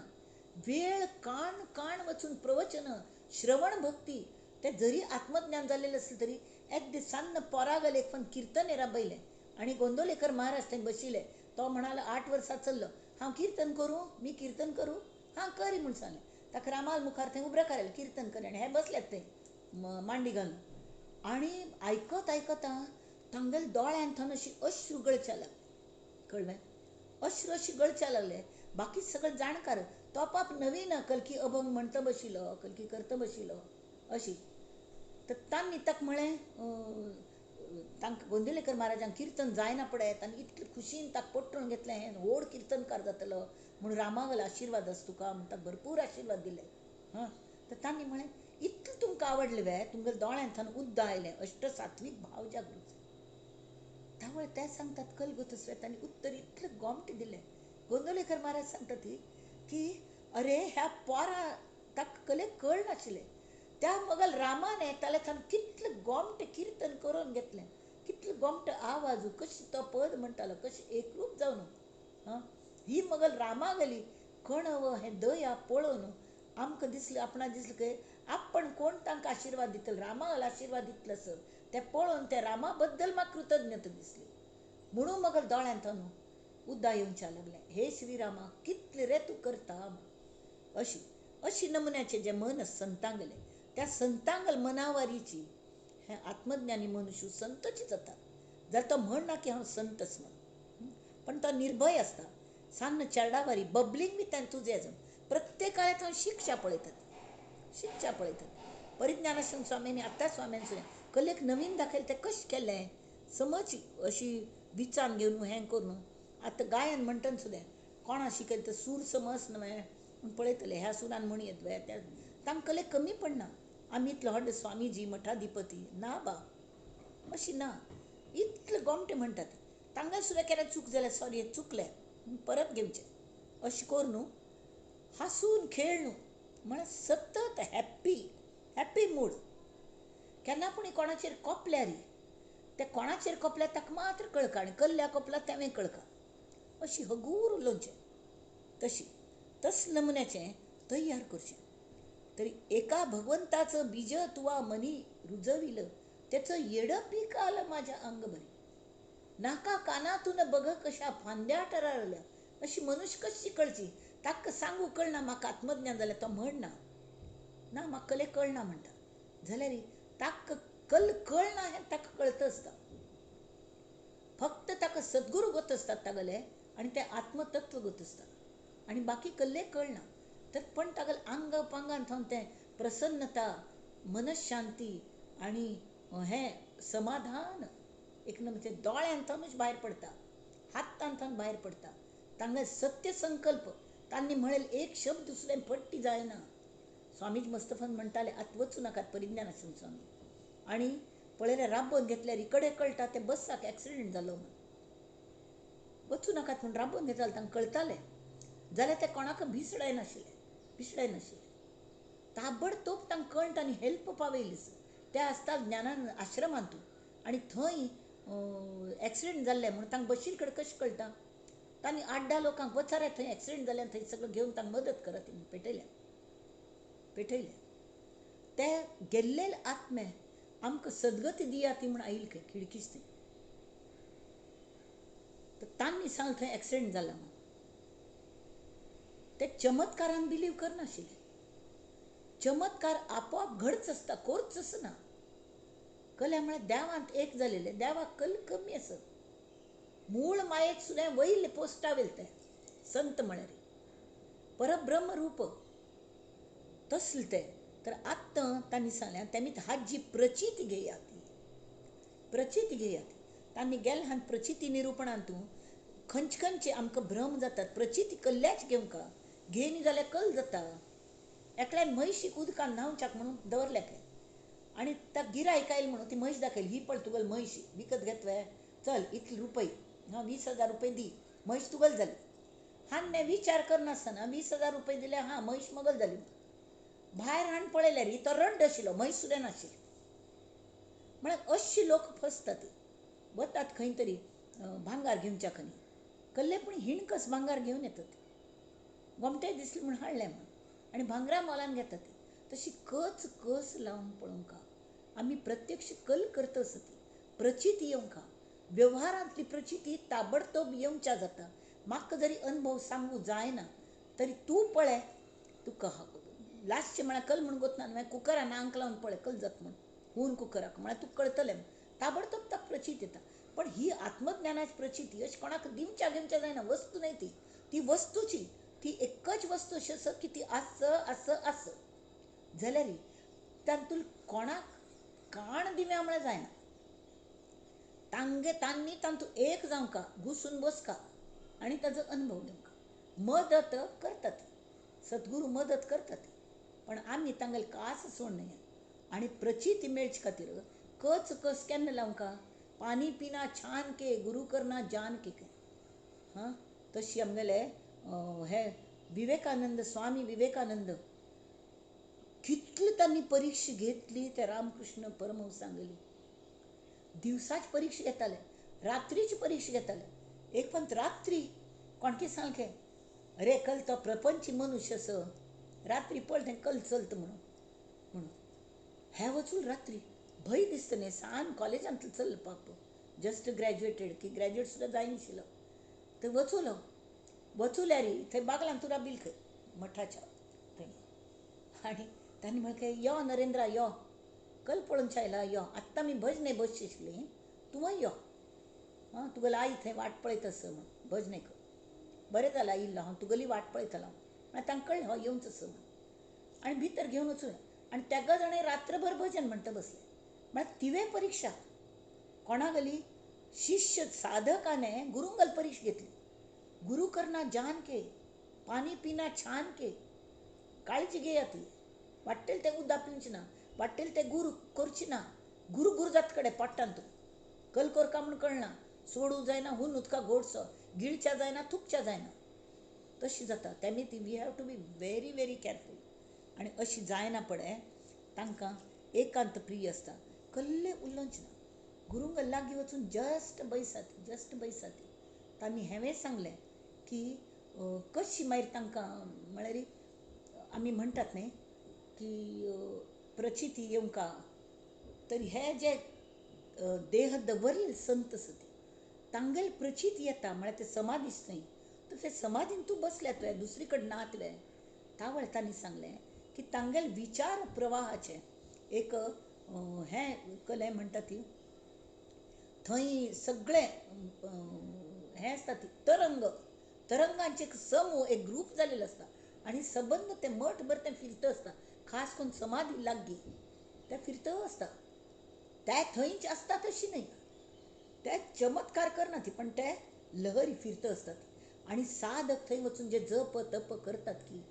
वेळ काण काण वचून प्रवचन श्रवण भक्ती. ते जरी आत्मज्ञान जाल्लें आसलें तरी एक दीस सान्न पोरागल एक पण कीर्तन राबयलें आनी गोंदोलेकर महाराज थंय बशिल्ले. तो म्हणालो 8 वर्सां चल्लो, हांव कीर्तन करूं, मी कीर्तन करूं, हां करी म्हूण सांगलें. ताका रामाल मुखार थंय उबरे करायलें कीर्तन कर आनी हे बसल्यात थंय मांडी घालून आनी आयकत आयकता तांगेले दोळ्यान थंय अशी अश्रू गळच्या लागले. कळ्ळें? अश्रू अशी गळच्या लागले. बाकी सगळे जाणकार, तो पाप नवीन कलकी अभंग म्हणता बशिल्लो, कलकी करता बशिल्लो अशी. तर तांणी ताका म्हळें, तांकां गोंदवलेकर महाराजांक कीर्तन जायना पडयत आनी इतले खुशीन ताका पोटरून घेतलें, हें व्हड कीर्तनकार जातलो म्हूण रामागल आशिर्वाद आसा तुका म्हूण ताका भरपूर आशिर्वाद दिले. हां, तर तांणी म्हळें इतलें तुमकां आवडलें वे, तुमगेल्या दोळ्यांत थंय उद्दां आयलें, अष्ट सात्वीक भाव जागृत. त्यामुळे ते सांगतात कलगुतस्वे तांणी उत्तर इतलें गोमटें दिलें. गोंदवलेकर महाराज सांगतात की अरे ह्या पोरा ताका कले कळनाशिल्लें, त्या मगल रामाने ताल्या थंय कितलें गोमटें कीर्तन करून घेतलें, कितलें गोमटो आवाज, कशी तो पद म्हणटालो, कशें एकरूप जावन. हां, ही मगल रामागली कणव हें दया पळोवन आमकां दिसलें, आपणाक दिसलें की आपण कोण तांकां आशिर्वाद दितलो, रामागल आशिर्वाद दितलो सर तें पळोवन त्या रामा बद्दल म्हाका कृतज्ञता दिसली. म्हणून मगल दोळ्यांत न्हू उद्दा येवच्या लागलें, हे श्रीरामा कितले रे तूं करता. अशी अशी नमुन्याचें जें मन संतांगलें, त्या संतांगल मनावारीची हें आत्मज्ञानी मनुष्य संतच जाता. जर तो म्हणना की हांव संतच म्हण, पण तो निर्भय आसता. सान्न चेरडावारी बबलिंग विथ एन्थुजियाजम. प्रत्येकाळ्यात हांव शिक्षा पळयतात, शिक्षा पळयतात. परिज्ञानाश्रम स्वाम्यांनी आत्तां स्वाम्यान सुद्दां कलेक नवीन दाखयलें, तें कशें केलें समज अशी विचान घेवन हें करून. आतां गायन म्हणटना सुद्दां कोणा शिकयलें तर सूर समज न्हय म्हूण पळयतले, ह्या सुरान म्हण येत वे, त्या तांकां कले कमी पडना. आमी इतलो व्हडले स्वामीजी मठाधिपती ना बा, अशी ना, इतले गोमटे म्हणटात. तांकां सुद्दां केन्ना चूक जाल्यार सॉरी हें चुकलें परत घेवचें अशें करून न्हू हांसून खेळ न्हू म्हळ्यार सतत हॅप्पी हॅप्पी मूड. केन्ना पूण कोणाचेर कोपल्यार ते कोणाचेर कोपल्यार ताका मात्र कळका आनी कल्ल्या कोपला तेंवें कळका, अशी हगूर उलोवचें. तशी तस नमुन्याचें तयार करचें. तरी एका भगवंताचं बीज तुवा मनी रुजविलं, त्याचं येडं पीक आलं माझ्या अंगभरी. नाका कानातून बघ कशा फांद्या टरारल्या. अशी मनुष्य कशी कळची, ताका सांगू कळना म्हाका आत्मज्ञान जालें, तो म्हणना ना म्हाका कले कळना म्हणटा जाल्यार ताका कल कळना हें ताका कळत आसता. फक्त ताका सद्गुरू गोत आसतात तागेले आनी तें आत्मतत्व गोत आसता आनी बाकी कल्ले कळना. तर पण तागेले आंग पांगान थंय तें प्रसन्नता, मनशांती आनी हें समाधान एक म्हणजे दोळ्यान थंयच भायर पडटा, हातान थंय भायर पडटा. तांगेले सत्य संकल्प तांणी म्हणलें एक शब्द सुद्दां फट्टी जायना. स्वामीजी मस्तफन म्हणटाले आतां वचूं नाकात परिज्ञानाश्रम स्वामी. आनी पळयल्यार राबोवन घेतल्यार इकडे कळटा ते बसाक एक्सिडंट जालो म्हूण, वचूं नाकात म्हूण राबोवन घेताले, तांकां कळटालें. जाल्यार ते कोणाक भिसडायनाशिल्ले, भिसडायनाशिल्ले. ताबडतोब तांकां कळटा आनी हेल्प पावयली. ते आसता ज्ञानान आश्रमांतू आनी थंय एक्सिडंट जाल्ले म्हूण तांकां बशीर कडेन कशें कळटा. तांणी 8-10 लोकांक वचारे थंय एक्सिडंट जाल्यान थंय सगळें घेवन तांकां मदत करात म्हूण पेटयल्या पेटयले. ते गेल्ले आत्मे आमकां सद्गती दिया ती म्हूण आयिल्ले खंय खिडकीच थंय. तर तांणी सांगलें थंय एक्सिडंट जाला म्हूण. ते चमत्कारान बिलीव करनाशिल्ले. चमत्कार आपोआप घडच आसता, कोर्च आसना. कल्या म्हळ्यार देवांत एक जालेले, देवाक कल कमी आसत. मूळ मायेक सुद्दां वयले पोस्टा वयले ते संत म्हळ्यार परब्रह्म रूप तसले ते. तर आत्तां तांणी सांगलें तेमी हाजी प्रचिती घेया ती. प्रचिती घेयात. तांणी गेले हान प्रचिती निरुपणान तूं खंयचे खंयचे आमकां भ्रम जातात. प्रचिती कल्ल्याच घेवंका घेयनी जाल्यार कल जाता. एकल्यान म्हैशीक उदकान न्हांवच्याक म्हणून दवरल्या खंय आनी त्या गिरायक आयल म्हणून ती म्हैस दाखयली, ही पळय तुगेली म्हैस विकत घेतवे, चल इतले रुपये, हां 20,000 रुपये दी, म्हैस तुगेली जाली. हांवें विचार करनासतना 20,000 रुपये दिले, हां म्हैस मगल जाली. भायर हाण पळयल्यार तो रड्ड आशिल्लो, म्हैस सुद्दां नाशिल्ली. म्हळ्यार अशी लोक फसतात, वतात खंय तरी भांगार घेवच्या खंय कल्ले, पूण हिणकस भांगार घेवन येतात, गोमटे दिसले म्हूण हाडलें म्हूण आनी भांगरा मोलान घेतात. तशी कच कस लावन पळोवंका आमी प्रत्यक्ष कल करता आसती प्रचिती येवंका. वेव्हारांतली प्रचिती ताबडतोब येवच्या जाता. म्हाका जरी अनुभव सांगू जायना तरी तूं पळय, तुका लास्टचें म्हळ्यार कल म्हूण गोतना न्हय, कुकरान आंक लावन पळय कल जाता म्हूण, हून कुकराक म्हळ्यार तुका कळटलें, ताबडतोब ताका प्रचिती येता. पण ही आत्मज्ञानाची प्रचिती अशी कोणाक दिवच्या घेवच्या जायना, वस्तू न्हय ती, ती वस्तूची ती एकच वस्तू अशी आसा की ती आस आस आस जाल्यार तातूंत कोणाक काण दिव्या म्हळ्यार जायना. तांगे तांणी तातूंत एक जावंका, घुसून बसका आनी ताजो अनुभव घेवंका. मदत करतात, सद्गुरू मदत करतात, पण आमी तांगेले कास सोड न्हय. आनी प्रचिती मेळचे खातीर कच कस केन्ना लावंका, पाणी पिना छान के गुरु करना जान के. हां तशी आमगेले हे विवेकानंद, स्वामी विवेकानंद कितली तांणी परीक्षा घेतली ते रामकृष्ण परमहंसांगेली. दिवसाच परीक्षा घेताले, रात्रीची परीक्षा घेताले. एक पण रात्री कोणकी सांगले, अरे कल तो प्रपंच मनुष्य असो, रात्री पळ तें कल चलता म्हणून म्हणून हे वचून रात्री भंय दिसता न्ही. सान कॉलेजांतलो चल्लो पाप, जस्ट ग्रॅज्युएटेड की ग्रॅज्युएट सुद्दां जायनाशिल्लो, थंय वचुलो. वचुल्यार थंय बागलान तूं राबिल खंय मठाच्या थंय. आनी तांणी म्हळें, यो नरेंद्रा यो, कल पळोवच्या आयला यो, आत्तां आमी भजने बसची आशिल्ली, तूंय यो, हां तुगेली आई थंय वाट पळयत आसा म्हूण भजनेक. बरें जालां इल्लो, हांव तुगेली वाट पळयतलो म्हळ्यार तांकां कळ्ळें हो येवचो आसा म्हूण. आनी भितर घेवन वचून आनी तेगा जाणें रात्रभर भजन म्हणटा बसलें. म्हळ्यार तिवें परीक्षा कोणागली, शिष्य साधकाने गुरुंगल परीक्षा घेतली. गुरु करना जान के, पाणी पिना छान के, काळजी घेया ती, वाटेल तें उदक पिवचें ना, वाटेल तें गुरू करचें ना, गुरू गुरू जात कडेन पडटा तूं, कल करका म्हूण कळना, सोडूं जायना, हून उदका गोडसो गिळच्या जायना, थुकच्या जायना, तशी जाता. तेमी ती we have to be very very careful. आनी अशी जायना पडे तांकां एकांत प्रिय आसता, कल्ले उलोवचें ना, गुरूंक लागीं वचून जस्ट बैसात, जस्ट बैसात. तांणी हेंवें सांगलें की कशी मागीर तांकां म्हळ्यार आमी म्हणटात न्ही की प्रचिती येवंका, तर हे जे देह दवरले संत आसा तांगेली प्रचिती येता म्हळ्यार ते समाधीच न्ही, तर ते समाधीन तूं बसल्या तुवें दुसरी कडेन ना तुवें. तावळ तांणी सांगलें की तांगेले विचार प्रवाहाचें एक हें कलें म्हणटा ती, थंय सगळें हें आसता ती तरंग, तरंगांचे एक समूह, एक ग्रूप जालेलो आसता आनी सबंद तें मठभर तें फिरता आसता. खास करून समाधी लागीं तें फिरता आसता, ते थंयच आसता तशी न्हय, ते चमत्कार करना ती, पण ते लहरी फिरता आसतात. आनी साधक थंय वचून जे जप तप करतात की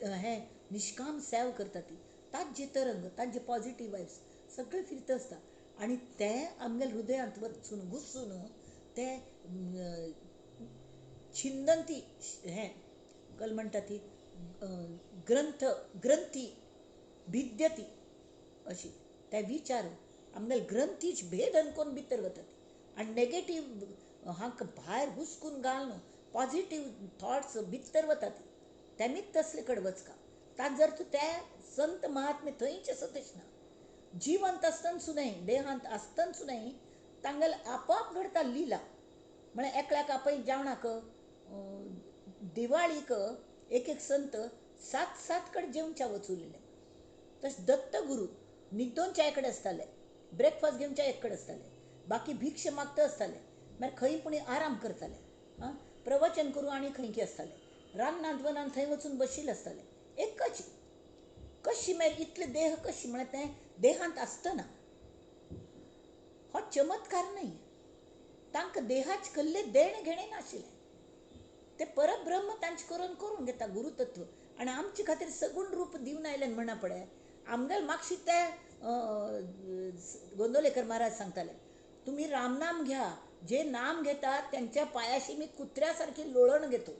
हें निष्काम सेव करतात ती, ताजे तरंग, ताजे पॉझिटीव वायब्स सगळे फिरता आसता आनी ते आमगेले हृदयांत वचून घुसून ते छिंदंती, हें कल म्हणटा ती ग्रंथ ग्रंथी भिद्यती अशी ते विचार आमगेले ग्रंथीच भेदन करून भितर वतात आनी नेगेटीव हांकां भायर हुसकून घालून पॉझिटीव थॉट्स भितर वतात. तेमीच तसले कडेन वचका, तांत जर तूं ते संत महात्मे थंयच आसा तशें ना, जिवंत आसतना सुद्दां, देहांत आसतना सुद्दां तांगेले आपोआप घडता लिला. म्हळ्यार एकल्याक आपय जेवणाक दिवाळीक एक एक संत सात सात कडेन जेवच्या वचुलेले. तशें दत्तगुरू न्हिदोनच्या एक कडेन आसताले, ब्रेकफास्ट घेवच्या एक कडेन आसताले, बाकी भिक्षा मागता आसताले, मागीर खंय पूण आराम करताले, आं प्रवचन करूं आनी खंय की आसताले, रानांत वनांत थंय वचून बशिल्ले आसताले. एकच कशी मागीर इतले देह कशी म्हळ्यार तें देहांत आसतना हो चमत्कार न्हय. तांकां देहाच कल्ले देणें घेणें नाशिल्लें. ते परब्रह्म तांचे करून करून घेता गुरुतत्व आनी आमचे खातीर सगूण रूप दिवन आयलें म्हणा पळय. आमगेले मागशी ते गोंदवलेकर महाराज सांगताले, तुमी रामनाम घ्या, जे नाम घेतात त्यांच्या पायाशी मी कुत्र्या सारखी लोळण घेतो.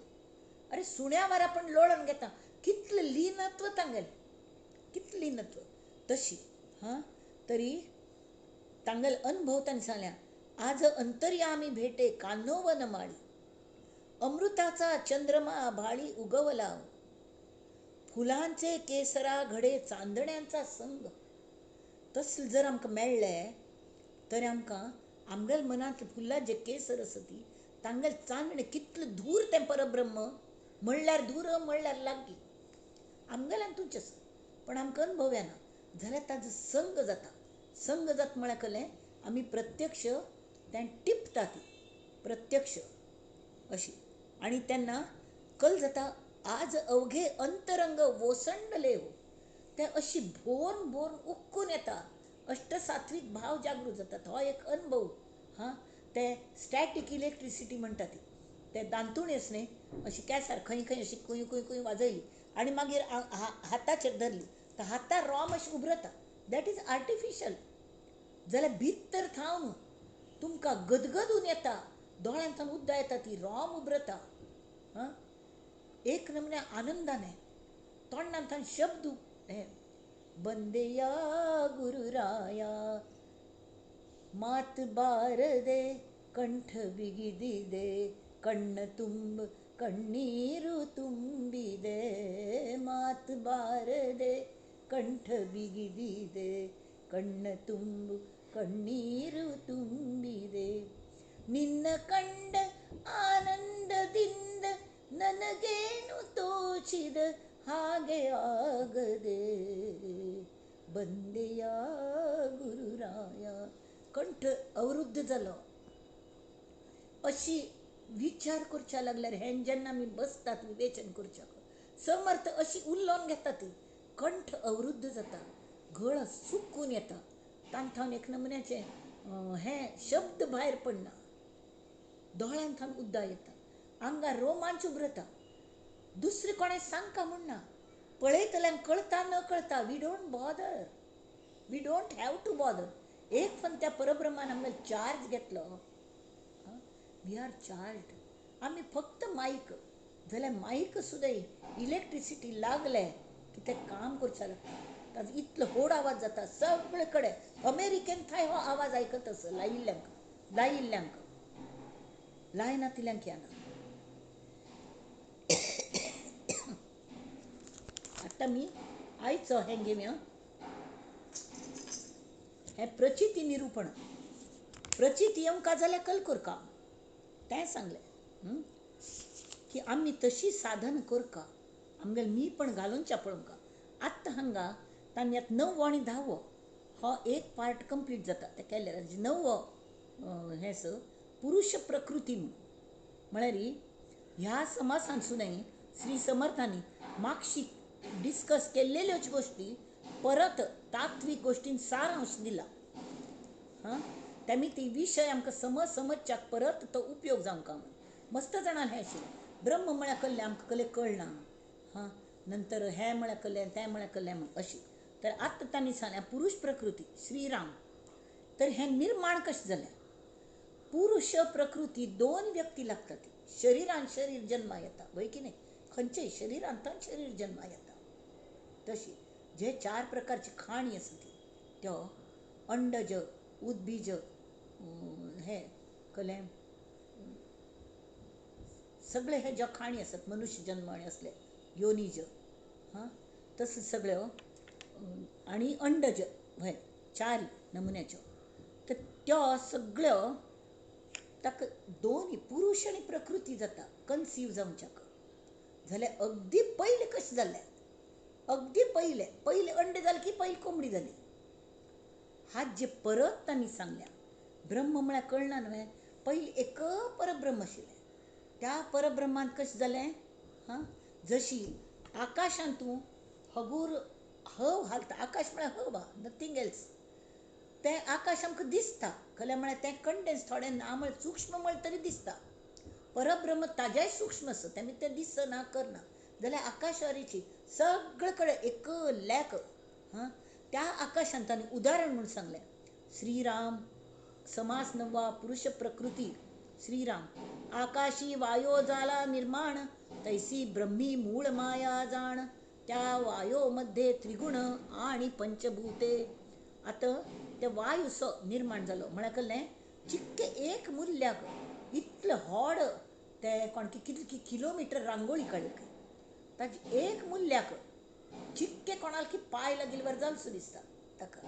अरे सुण्या वारा पण लोळण घेता, कितलें लीनत्व तांगेलें, कितलें लीनत्व. तशी हां तरी तांगेले अनुभव तांणी सांगल्या, आज अंतर्यामी भेटे कान्होवन माळी, अमृताचा चंद्रमा भाळी उगवला, फुलांचे केसरा घडे चांदण्यांचा संग. तसलें जर आमकां मेळ्ळें तर आमकां आमगेले मनांत फुलां जे केसर आसा ती तांगेलें चांदणें कितलें धूर तें परब्रह्म म्हणल्यार धूर म्हणल्यार लागीं आमगेल्यान तुमचें आसा, पण आमकां अनुभव येना जाल्यार ताजो संग जाता. संग जाता म्हळ्यार कळ्ळें आमी प्रत्यक्ष तें टिपता ती प्रत्यक्ष अशी. आनी तेन्ना कल जाता, आज अवघे अंतरंग वोसंडले हो, ते अशी भोवन भोवन उक्कून येता. अष्टसात्वीक भाव जागृत जातात. हो एक अनुभव. हां ते स्टॅटीक इलेक्ट्रिसिटी म्हणटा ती, ते दांतुणेस न्ही अशी केसार खंय खंय अशी कुंय कुंय कुंय वाजयली आनी मागीर हाताचेर धरली तर हातार रोम अशी उबरता. That is artificial. जाल्यार भितर थावन तुमकां गदगदून येता, दोळ्यांत उद्दा येता, ती रोम उबरता. हां एक नमन्या आनंदाने तोंडांतल्यान शब्द हे बंदेया गुरुराया, मात बारदे कंठ बिगिदिदे, कण्ण तुंब कण्णीरु ತುಂಬಿದೆ, ಮಾತು ಬಾರದೆ ಕಂಠ ಬಿಗಿದಿದೆ, ಕಣ್ಣ ತುಂಬು ಕಣ್ಣೀರು ತುಂಬಿದೆ, ನಿನ್ನ ಕಂಡ ಆನಂದದಿಂದ ನನಗೇನು ತೋಚಿದ ಹಾಗೆ ಆಗದೆ, ಬಂದೆಯ ಗುರುರಾಯ. कंठ अवरुद्ध जालो. अशी विचार करच्या लागल्यार हें जेन्ना आमी बसतात विवेचन करच्याक समर्थ अशी उल्लोवन घेता ती कंठ अवरुद्ध जाता, गळो सुकून येता, तांथावन एक नमुन्याचें हें शब्द भायर पडना, दोळ्यांथावन उद्दा येता, आंगार रोमांच उबरता. दुसरें कोणें सांगका म्हूण ना, पळयतल्यांक कळता न कळता. We don't bother, we don't have to bother. एक पण त्या परब्रह्मान आमकां चार्ज घेतलो, we are charged. आमी फक्त मायक जाल्यार मायक सुद्दां इलेक्ट्रिसिटी लागले की तें काम करचें लागता. ताजो इतलो व्हड आवाज जाता सगळे कडेन. अमेरिकेन थंय हो आवाज आयकत आसा लायिल्ल्यांक, लायिल्ल्यांक, लायनातिल्ल्यांक येना. आतां मी आयचो हें घेवया, हें प्रचिती निरूपण. प्रचिती येवंक जाल्यार कल करका तें सांगलें की आमी तशी साधन करका, आमगेलें मी पण घालूनच्या पळोवंका. आत्तां हांगा तांणी आतां णवो आनी धावो हो एक पार्ट कंप्लीट जाता. ते केल्ले णवो हें स पुरुष प्रकृती म्हणून म्हळ्यार ह्या समासांसूनय श्री समर्थांनी मागशी डिस्कस केल्लेल्योच गोश्टी परत तात्वीक गोश्टीन सारांश दिला. हां तेमी ती विशय आमकां समज समजच्याक परत तो उपयोग जावंक म्हूण मस्त जाणां हें आशिल्लें. ब्रह्म म्हळ्यार कल्लें आमकां कल्लें कळना, हां नंतर हें म्हळ्यार कल्लें तें म्हळ्यार कल्लें म्हूण अशी. तर आतां तांणी सांगलें पुरुष प्रकृती श्रीराम. तर हें निर्माण कशें जालें? पुरुष प्रकृती दोन व्यक्ती लागतात. शरीरान शरीर जन्मा येता वय की न्ही, खंयचेय शरीरांतल्यान शरीर जन्मा येता. तशी जे चार प्रकारची खाणी आसा ती त्यो अंडज, उद्बीज, हें कलें सगळे हे ज्यो खाणी आसात मनुष्य जन्म आनी असले योनीज, हां तसले सगळ्यो आनी अंडज हय चार नमुन्याच्यो. तर त्यो सगळ्यो ताका दोन पुरुष आनी प्रकृती जाता कन्सीव जावच्याक. जाल्यार अगदी पयलें कशें जालें? अगदी पयलें पयलें अंडे जालें की पयली कोंबडी जाली. हात जे परत तांणी सांगल्या ब्रह्म म्हळ्यार कळना न्हय, पयलीं एक परब्रह्म आशिल्लें. त्या परब्रह्मांत कशें जालें? हां जशी आकाशांत तूं हगूर हव घालता, आकाश म्हळ्यार हव, नथींग एल्स. तें आकाश आमकां दिसता, खरें म्हळ्यार तें कंडेन्स थोडें ना म्हळ्यार सूक्ष्म म्हळ्यार तरी दिसता. परब्रह्म ताजेंय सूक्ष्म आसा, तें तें दिसना करना. जाल्यार आकाशवारीची सगळे कडेन एक लॅक. हां, त्या आकाशांत ताणें उदाहरण म्हूण सांगलें, श्रीराम समास नवा पुरुष प्रकृती श्रीराम आकाशी वायो जाला निर्माण तैसी ब्रह्मी मूळ माया जाण त्या वायो मध्ये त्रिगुण आणि पंचभूते. आतां ते वायू सो निर्माण जालो म्हळ्यार कसलें चिक्के एक मुल्याक इतलें व्हड ते कोण कितले किलोमिटर रांगोळी काडली खंय ताजे एक मुल्याक चिक्के कोणाक की पांय लागिल्ले जाल सो दिसता ताका.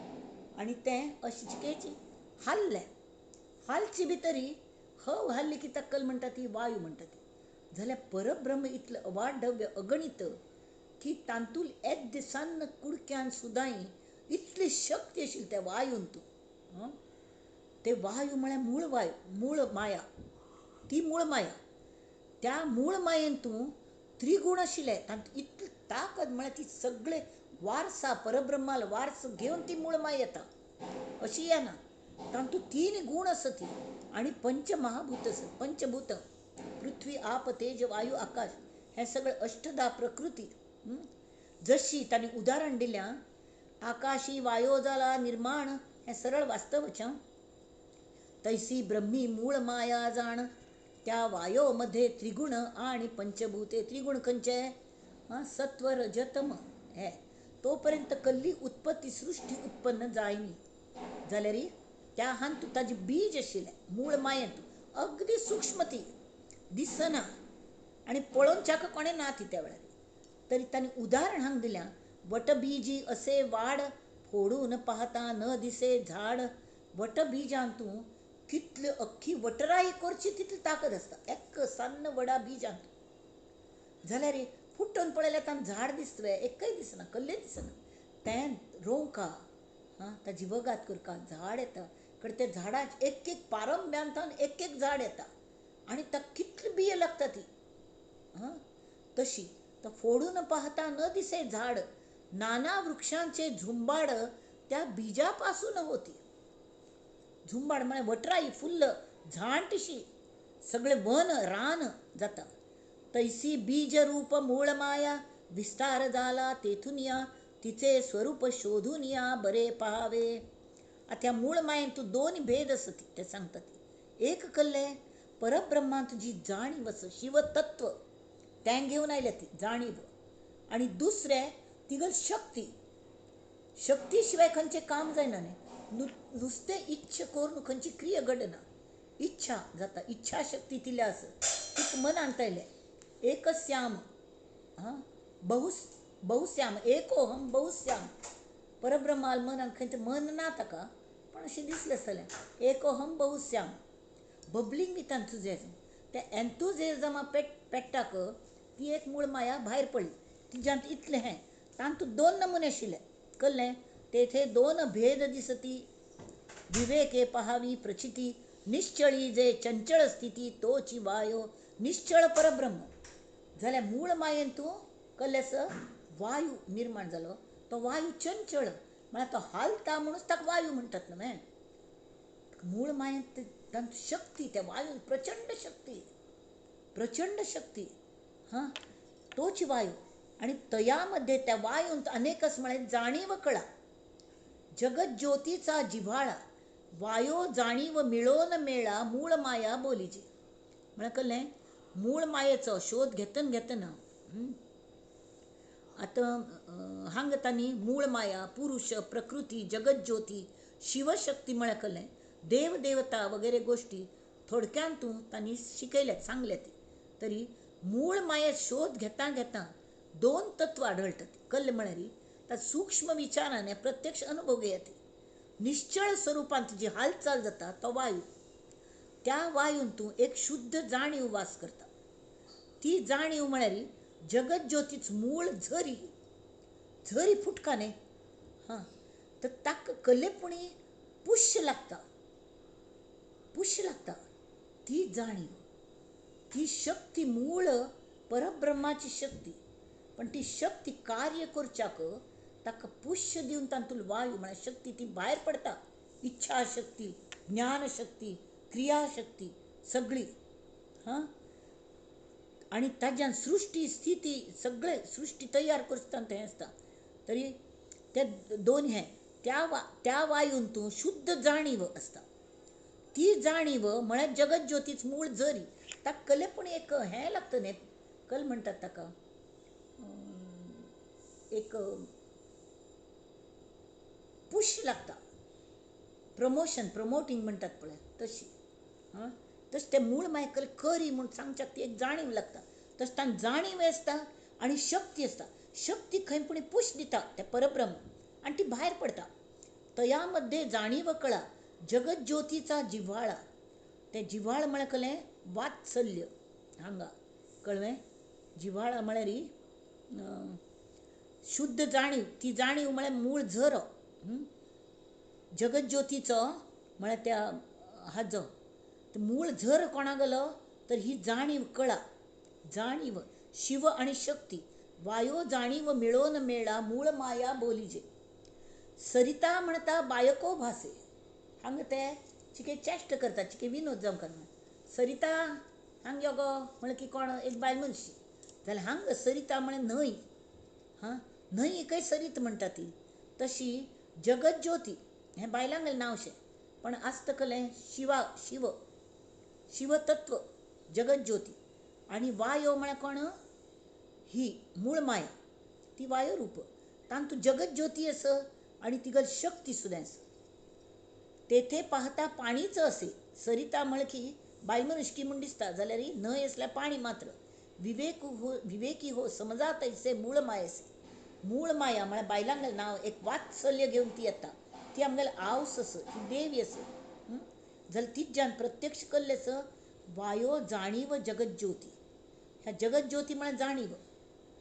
आनी तें अशें चिकेची हाल्लें, हालची भितरी हव हाल्ली की ताका म्हणटा ती वायू म्हणटा ती. जाल्यार परब्रह्म इतलें अवाढव्य अगणीत की तांतूल येद्द सान्न कुडक्यान सुदांय इतली शक्ती आशिल्ली त्या वायून तूं. ते वायू म्हळ्यार मूळ वायू, मूळ माया, ती मूळ माया. त्या मूळ मायेन तूं त्रिगुण आशिल्ले तातूंत इतली ताकद म्हळ्यार ती सगळे वारसा परब्रह्माल वारस घेवन ती मूळ माया येता अशी येना. तातूंत तीन गुण आसा ती आनी पंचमहाभूत आसा, पंचभूत पृथ्वी आप तेज वायू आकाश हें सगळें अष्टधा प्रकृती. जशी तांणी उदाहरण दिल्या आकाशी वायो जाला निर्माण हें सरळ वास्तवच. तैसी ब्रह्मी मूळ माया जाण त्या वायो मध्ये त्रिगुण आणि पंचभूते. त्रिगुण खंयचे? सत्व रजतम हे. तोपर्यंत कल्ली उत्पत्ती सृष्टी उत्पन्न जायनी. जाल्यार त्या हातूंत ताजें बीज आशिल्लें मूळ मायेंत अगदी सूक्ष्म ती दिसना आनी पळोवच्याक कोणें ना ती त्या वेळार. तरी तांणी उदाहरण हांगा दिल्या, वटबीजी असे वाड फोडून पाहता न दिसे झाड. वटबीजांतू कितले अख्खी वटराई करची तितली ताकद आसता एक सान्न वडा बीजांतू. जाल्यार फुटून पळयल्यार तांकां झाड दिसतलें एकय दिसना, कल्लें दिसना. तें रोवका, हां, ताजी वगात करका, झाड येता. कडेन त्या झाडाक एक एक पारंब्यांतल्यान एक एक झाड येता आनी ताका कितली बियो लागता ती. हां, तशी तो फोडून पाहता न दिसे झाड नाना वृक्षांचे झुंबाड त्या बीजापासून होती. झुंबाड म्हळ्यार वटराई फुल्ल झांटशी सगळे वन रान जाता. तैसी बीजरूप मूळ माया विस्तार जाला तेथून या तिचे स्वरूप शोधून या बरे पहावे. आतां ह्या मूळ मायेन तूं दोन भेद आसा ते सांगता ती. एक कल्लें परब्रह्मांत जी जाणीव आसा शिवतत्व तें घेवन आयल्या ती जाणीव, आनी दुसरें तिगल शक्ती. शक्ती शिवाय खंयचें काम जायना न्ही, नुस्तें इच्छा करून खंयची क्रिया घडना. इच्छा जाता, इच्छा शक्ती तिल्या आसा तिका मनांत आयलें एकस्याम, हां, बहुश्याम एकोहम बहुश्याम. परब्रह्माल मनांत खंय तें मन ना ताका, पण अशें दिसलें आसतलें एकोहम बहुश्याम. बबलिंग विथ एन्थुजियाजम, त्या एन्थुजियाजमा पेट्टाक ती एक मूळ माया भायर पडली. तिज्यांत इतलें हें तातूंत दोन नमुने आशिल्ले कळ्ळें. तेथे दोन भेद दिसती विवेके पहावी प्रचिती निश्चळी जे चंचळ स्थिती तोची वायो निश्चळ परब्रह्म. जाल्यार मूळ मायेन तूं कळ्ळें वायू निर्माण जालो, तो वायू चंचळ म्हळ्यार तो हालता म्हणून ताका वायू म्हणटात न्हय. मूळ मायेन तांची शक्ती त्या वायून प्रचंड शक्ती, प्रचंड शक्ती, हां, तोची वायू. आनी तयामध्ये त्या वायूंत अनेकच म्हळ्यार जाणीव कळा जगज्योतीचा जिव्हाळा वायो जाणीव मिळोन मेळा मूळ माया बोलीजी. म्हळ्यार कळ्ळें मूळ मायेचो शोध घेतना घेतना आतां हांगा तांणी मूळ माया पुरुष प्रकृती जगज्योती शिवशक्ती म्हळ्यार कळ्ळें देव देवता वगैरे गोष्टी थोडक्यान तूं तांणी शिकयल्यात सांगल्यात. तरी मूळ माये शोध घेता घेता दोन तत्व आढळटात. कळ्ळें म्हळ्यार त्या सूक्ष्म विचाराने प्रत्यक्ष अनुभव घेयात. निश्चळ स्वरूपांत जी हालचाल जाता तो वायू, त्या वायून तूं एक शुद्ध जाणीव वास करता. ती जाणीव म्हळ्यार जगज्योतीच मूळ झरी, झरी फुटका न्ही, हां, तर ताका कलेपुणी पुश्य लागता, पुश्य लागता. ती जाणीव, ती शक्ती मूळ परब्रह्माची शक्ती, पण ती शक्ती कार्य करच्याक ताका पुश्य दिवन तातूंत वायू म्हळ्यार शक्ती ती भायर पडटा. इच्छाशक्ती, ज्ञानशक्ती, क्रियाशक्ती सगळी. हां, आनी ताज्यान सृश्टी स्थिती सगळे सृश्टी तयार करता तें आसता. तरी ते दोन हे त्या वायून तूं शुद्ध जाणीव आसता. ती जाणीव म्हळ्यार जगत ज्योतीच मूळ जरी ताका कले पूण एक हें लागता न्ही, कल म्हणटात ताका, एक पुश लागता, प्रमोशन, प्रमोटींग म्हणटात पळय तशी. हां, तशें तें मूळ मायकल करी म्हूण सांगच्याक ती एक जाणीव लागता. तशें तांकां जाणीव आसता आनी शक्ती आसता. शक्ती खंय पूण पुश दिता तें परब्रह्म आनी ती भायर पडटा. तया मध्ये जाणीव कळा जगत ज्योतीचा जिव्हाळा. तें जिव्हाळ म्हळ्यार कलें वात्सल्य. हांगा कळ्ळें, जिव्हाळा म्हळ्यार शुद्ध जाणीव. ती जाणीव म्हळ्यार मूळ झरो जगत ज्योतीचो, म्हळ्यार त्या हाजो मूळ झर कोणा गेलो तर ही जाणीव कळा, जाणीव शिव आनी शक्ती. वायो जाणीव मेळोवन मेळा मूळ माया बोलिजे. सरिता म्हणता बायको भासे. हांगा ते चिके चेश्ट करता, चिके विनोद जावं करना. सरिता हांग यो गो म्हळ्यार की कोण एक बायल मनशी जाल्यार हांगा सरिता म्हळ्यार न्हंय. हां, न्हंय एकय सरीत म्हणटा ती. तशी जगत ज्योती हें बायलांगेलें नांव शें, पण आसता कलें शिवा, शिव, शिवतत्व जगत ज्योती. आनी वायो म्हळ्यार कोण, ही मूळ माया, ती वायो रूप. तांतू जगत ज्योती आसा आनी तिगल शक्ती सुद्दां आसा. तेथे पाहता पाणीच असे. सरिता म्हळ्यार की बायल मनुष्की म्हूण दिसता जाल्यार न्हंय आसल्यार पाणी मात्र. विवेक हो, विवेकी हो समजा तैसे मूळ मायसे. मूळ माया म्हळ्यार बायलांगेलें नांव, एक वात्सल्य घेवन ती येता. ती आमगेले आवस आसा, ती देवी आसा. जाल्यार तिज्यान प्रत्यक्ष केल्लें आसा वायो जाणीव जगत ज्योती. ह्या जगत ज्योती म्हळ्यार जाणीव,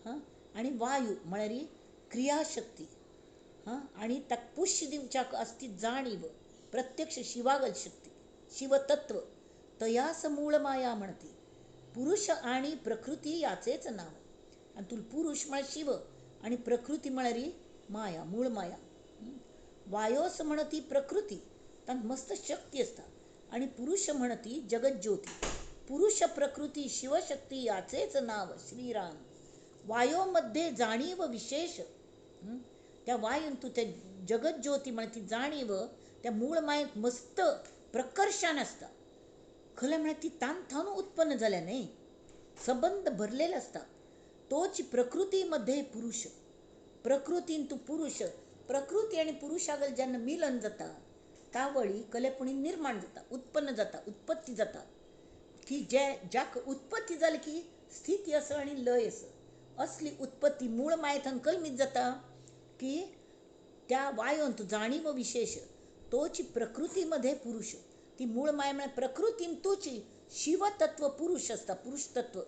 हां, आनी वायू म्हळ्यार क्रियाशक्ती. हां, आनी ताका पुश्य दिवच्याक आसा ती जाणीव, प्रत्यक्ष शिवागल शक्ती, शिवतत्व. तयास मूळ माया म्हणती. पुरुष आणि प्रकृती याचेच नाव. आनी तुल पुरुष म्हळ्यार शिव आनी प्रकृती म्हळ्यार माया, मूळ माया. वायोस म्हणती प्रकृती, तांकां मस्त शक्ती आसता. आनी पुरुष म्हणती जगत ज्योती. पुरुष प्रकृती शिवशक्ती याचेच नाव श्रीराम. वायोमध्ये जाणीव विशेष. त्या वायून तूं ते जगत ज्योती म्हळ्यार ती जाणीव त्या मूळ मायेंत मस्त प्रकर्शान आसता. खरें म्हळ्यार ती तांथावन उत्पन्न जाल्या न्ही, संबंद भरलेलो आसता. तोच प्रकृतीमध्ये पुरुष. प्रकृतीन तूं पुरुष, प्रकृती आनी पुरुषागल जेन्ना मिलन जाता तावळी कलेपणी निर्माण जाता, उत्पन्न जाता, उत्पत्ती जाता. की जे ज्याक उत्पत्ती जाली की स्थिती आसा आनी लय आसा. असली उत्पत्ती मूळ मायेंतल्यान कलमीत जाता की त्या वायोन तूं जाणीव विशेष तोच प्रकृतीमध्ये पुरुष. ती मूळ माया म्हळ्यार प्रकृतीन तुची शिवतत्व पुरुष आसता, पुरुष तत्व.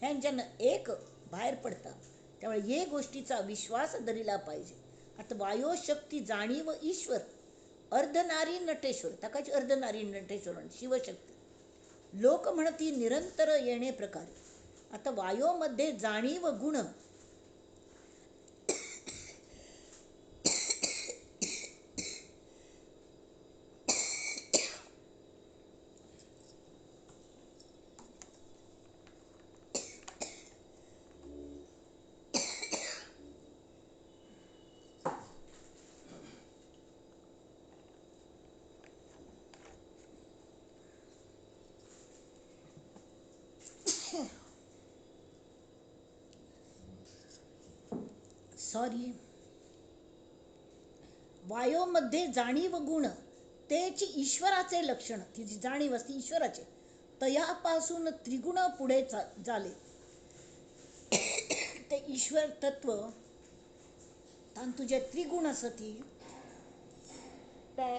हें जेन्ना एक भायर पडटा त्यावेळी हे गोष्टीचा विश्वास धरिला पाहिजे. आतां वायोशक्ती जाणीव ईश्वर अर्धनारी नटेश्वर, ताकाच अर्धनारी नटेश्वर शिवशक्ती. लोक म्हणती निरंतर येणे प्रकारे. आतां वायोमध्ये जाणीव गुण सॉरी, वायोमध्ये जाणीव गुण तेच ईश्वराचे लक्षण. ती जी जाणीव असते ईश्वराचे, तयापासून त्रिगुण पुढे झाले. ते ईश्वर तत्व तांतू जे त्रिगुण आसा ती ते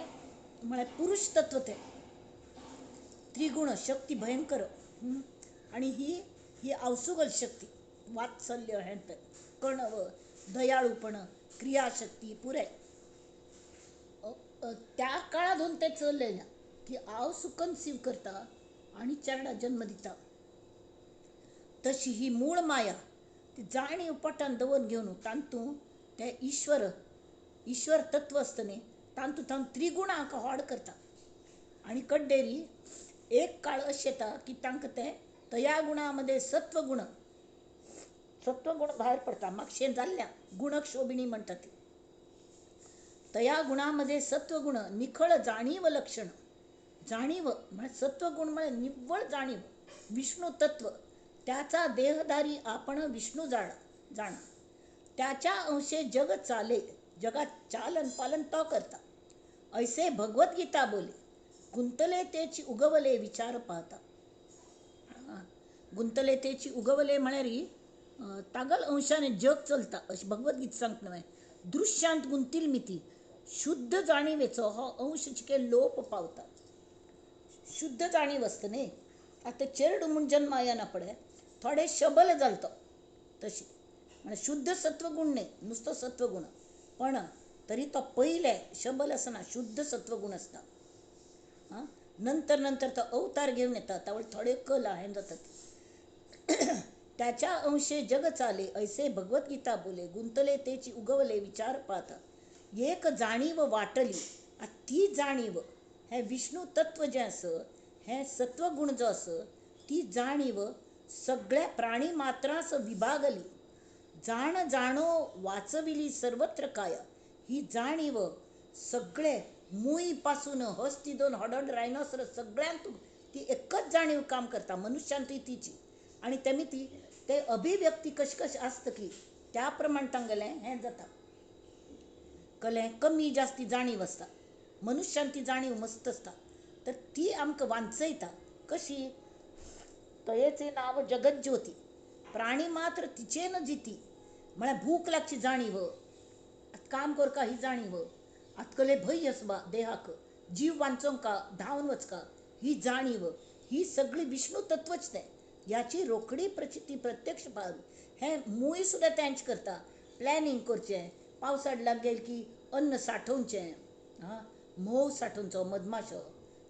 म्हळ्यार पुरुष तत्व. ते त्रिगुण शक्ती भयंकर. आनी ही ही आवसुगल शक्ती, वात्सल्य हें तें, कणव, दयाळूपण, क्रियाशक्ती पुरे त्या काळांतून ते चललेल्या की आवसू कन्सीव करता आनी चेरडा जन्म दिता. तशी ही मूळ माया ती जाणीव पोटान दवरून घेवन तांतू ते ईश्वर, ईश्वर तत्व आसता न्ही तांतू तांतू त्रिगुणांक होड करता. आनी कड्डेरी एक काळ अशें येता की तांकां तें तया गुणामध्ये सत्वगुण सत्वगुण भायर पडता. मातशें जाल्ल्या गुणक्षोभिणी म्हणटा ती. तया गुणामध्ये सत्वगुण निखळ जाणीव लक्षण. जाणीव म्हळ्यार सत्वगुण म्हळ्यार निव्वळ जाणीव, विष्णू तत्व. त्याचा देहधारी आपण विष्णू जाण. त्याच्या अंशे जग चाले, जगात चालन पालन तो करता. ऐसे भगवद्गीता बोले, गुंतले तेची उगवले विचार पाहता. गुंतले तेची उगवले म्हळ्यार तागल अंशाने जग चलता अशें भगवद्गीता सांगता न्हय. दृश्यांत गुंतील मिती, शुद्ध जाणीवेचो हो अंश चिके लोप पावता. शुद्ध जाणीव आसता न्ही. आतां चेरडू म्हूण जन्मा येना पळय, थोडे शबल जाल तो तशी म्हळ्यार शुद्ध सत्वगुण न्ही, नुसतो सत्वगुण, पण तरी तो पयले शबल आसना, शुद्ध सत्वगुण आसता. आं, नंतर नंतर तो अवतार घेवन येता, तावळ थोडे कला हें जाता. त्याच्या अंशे जग चाले ऐसे भगवद्गीता बोले, गुंतले तेची उगवले विचार पाहता. एक जाणीव वाटली. ती जाणीव हें विष्णू तत्व जें आसा, हें सत्वगुण जो आसा, ती जाणीव सगळ्या प्राणी मात्रांस विभागली. जाण जाणो वाचविली सर्वत्र काया. ही जाणीव सगळे मूय पासून हस्ती दोन हडड रायनोसर सगळ्यांत ती एकच जाणीव काम करता, मनुष्यांतूय तिची. आनी तेमी ती ते अभिव्यक्ती कशी कशी आसता की त्या प्रमाण तांगेलें हें जाता. कलें कमी जास्ती जाणीव आसता, मनुष्यान ती जाणीव मस्त आसता, तर ती आमकां वांचयता. कशी? तयेचे नांव जगज्योती, प्राणी मात्र तिचेन जिती. म्हळ्यार भूक लागची जाणीव, काम करका ही जाणीव, आतकले भंय आसबा देहाक, जीव वांचोंका धांवन वचका ही जाणीव, ही सगळी विष्णू तत्वच तें. याची रोखडी प्रचिती प्रत्यक्ष पावली. हें मूय सुद्दां तेंच करता. प्लॅनिंग करचें, पावसाळ लागेल की अन्न साठोवचें, आं म्होंव साठोवचो, मधमाशो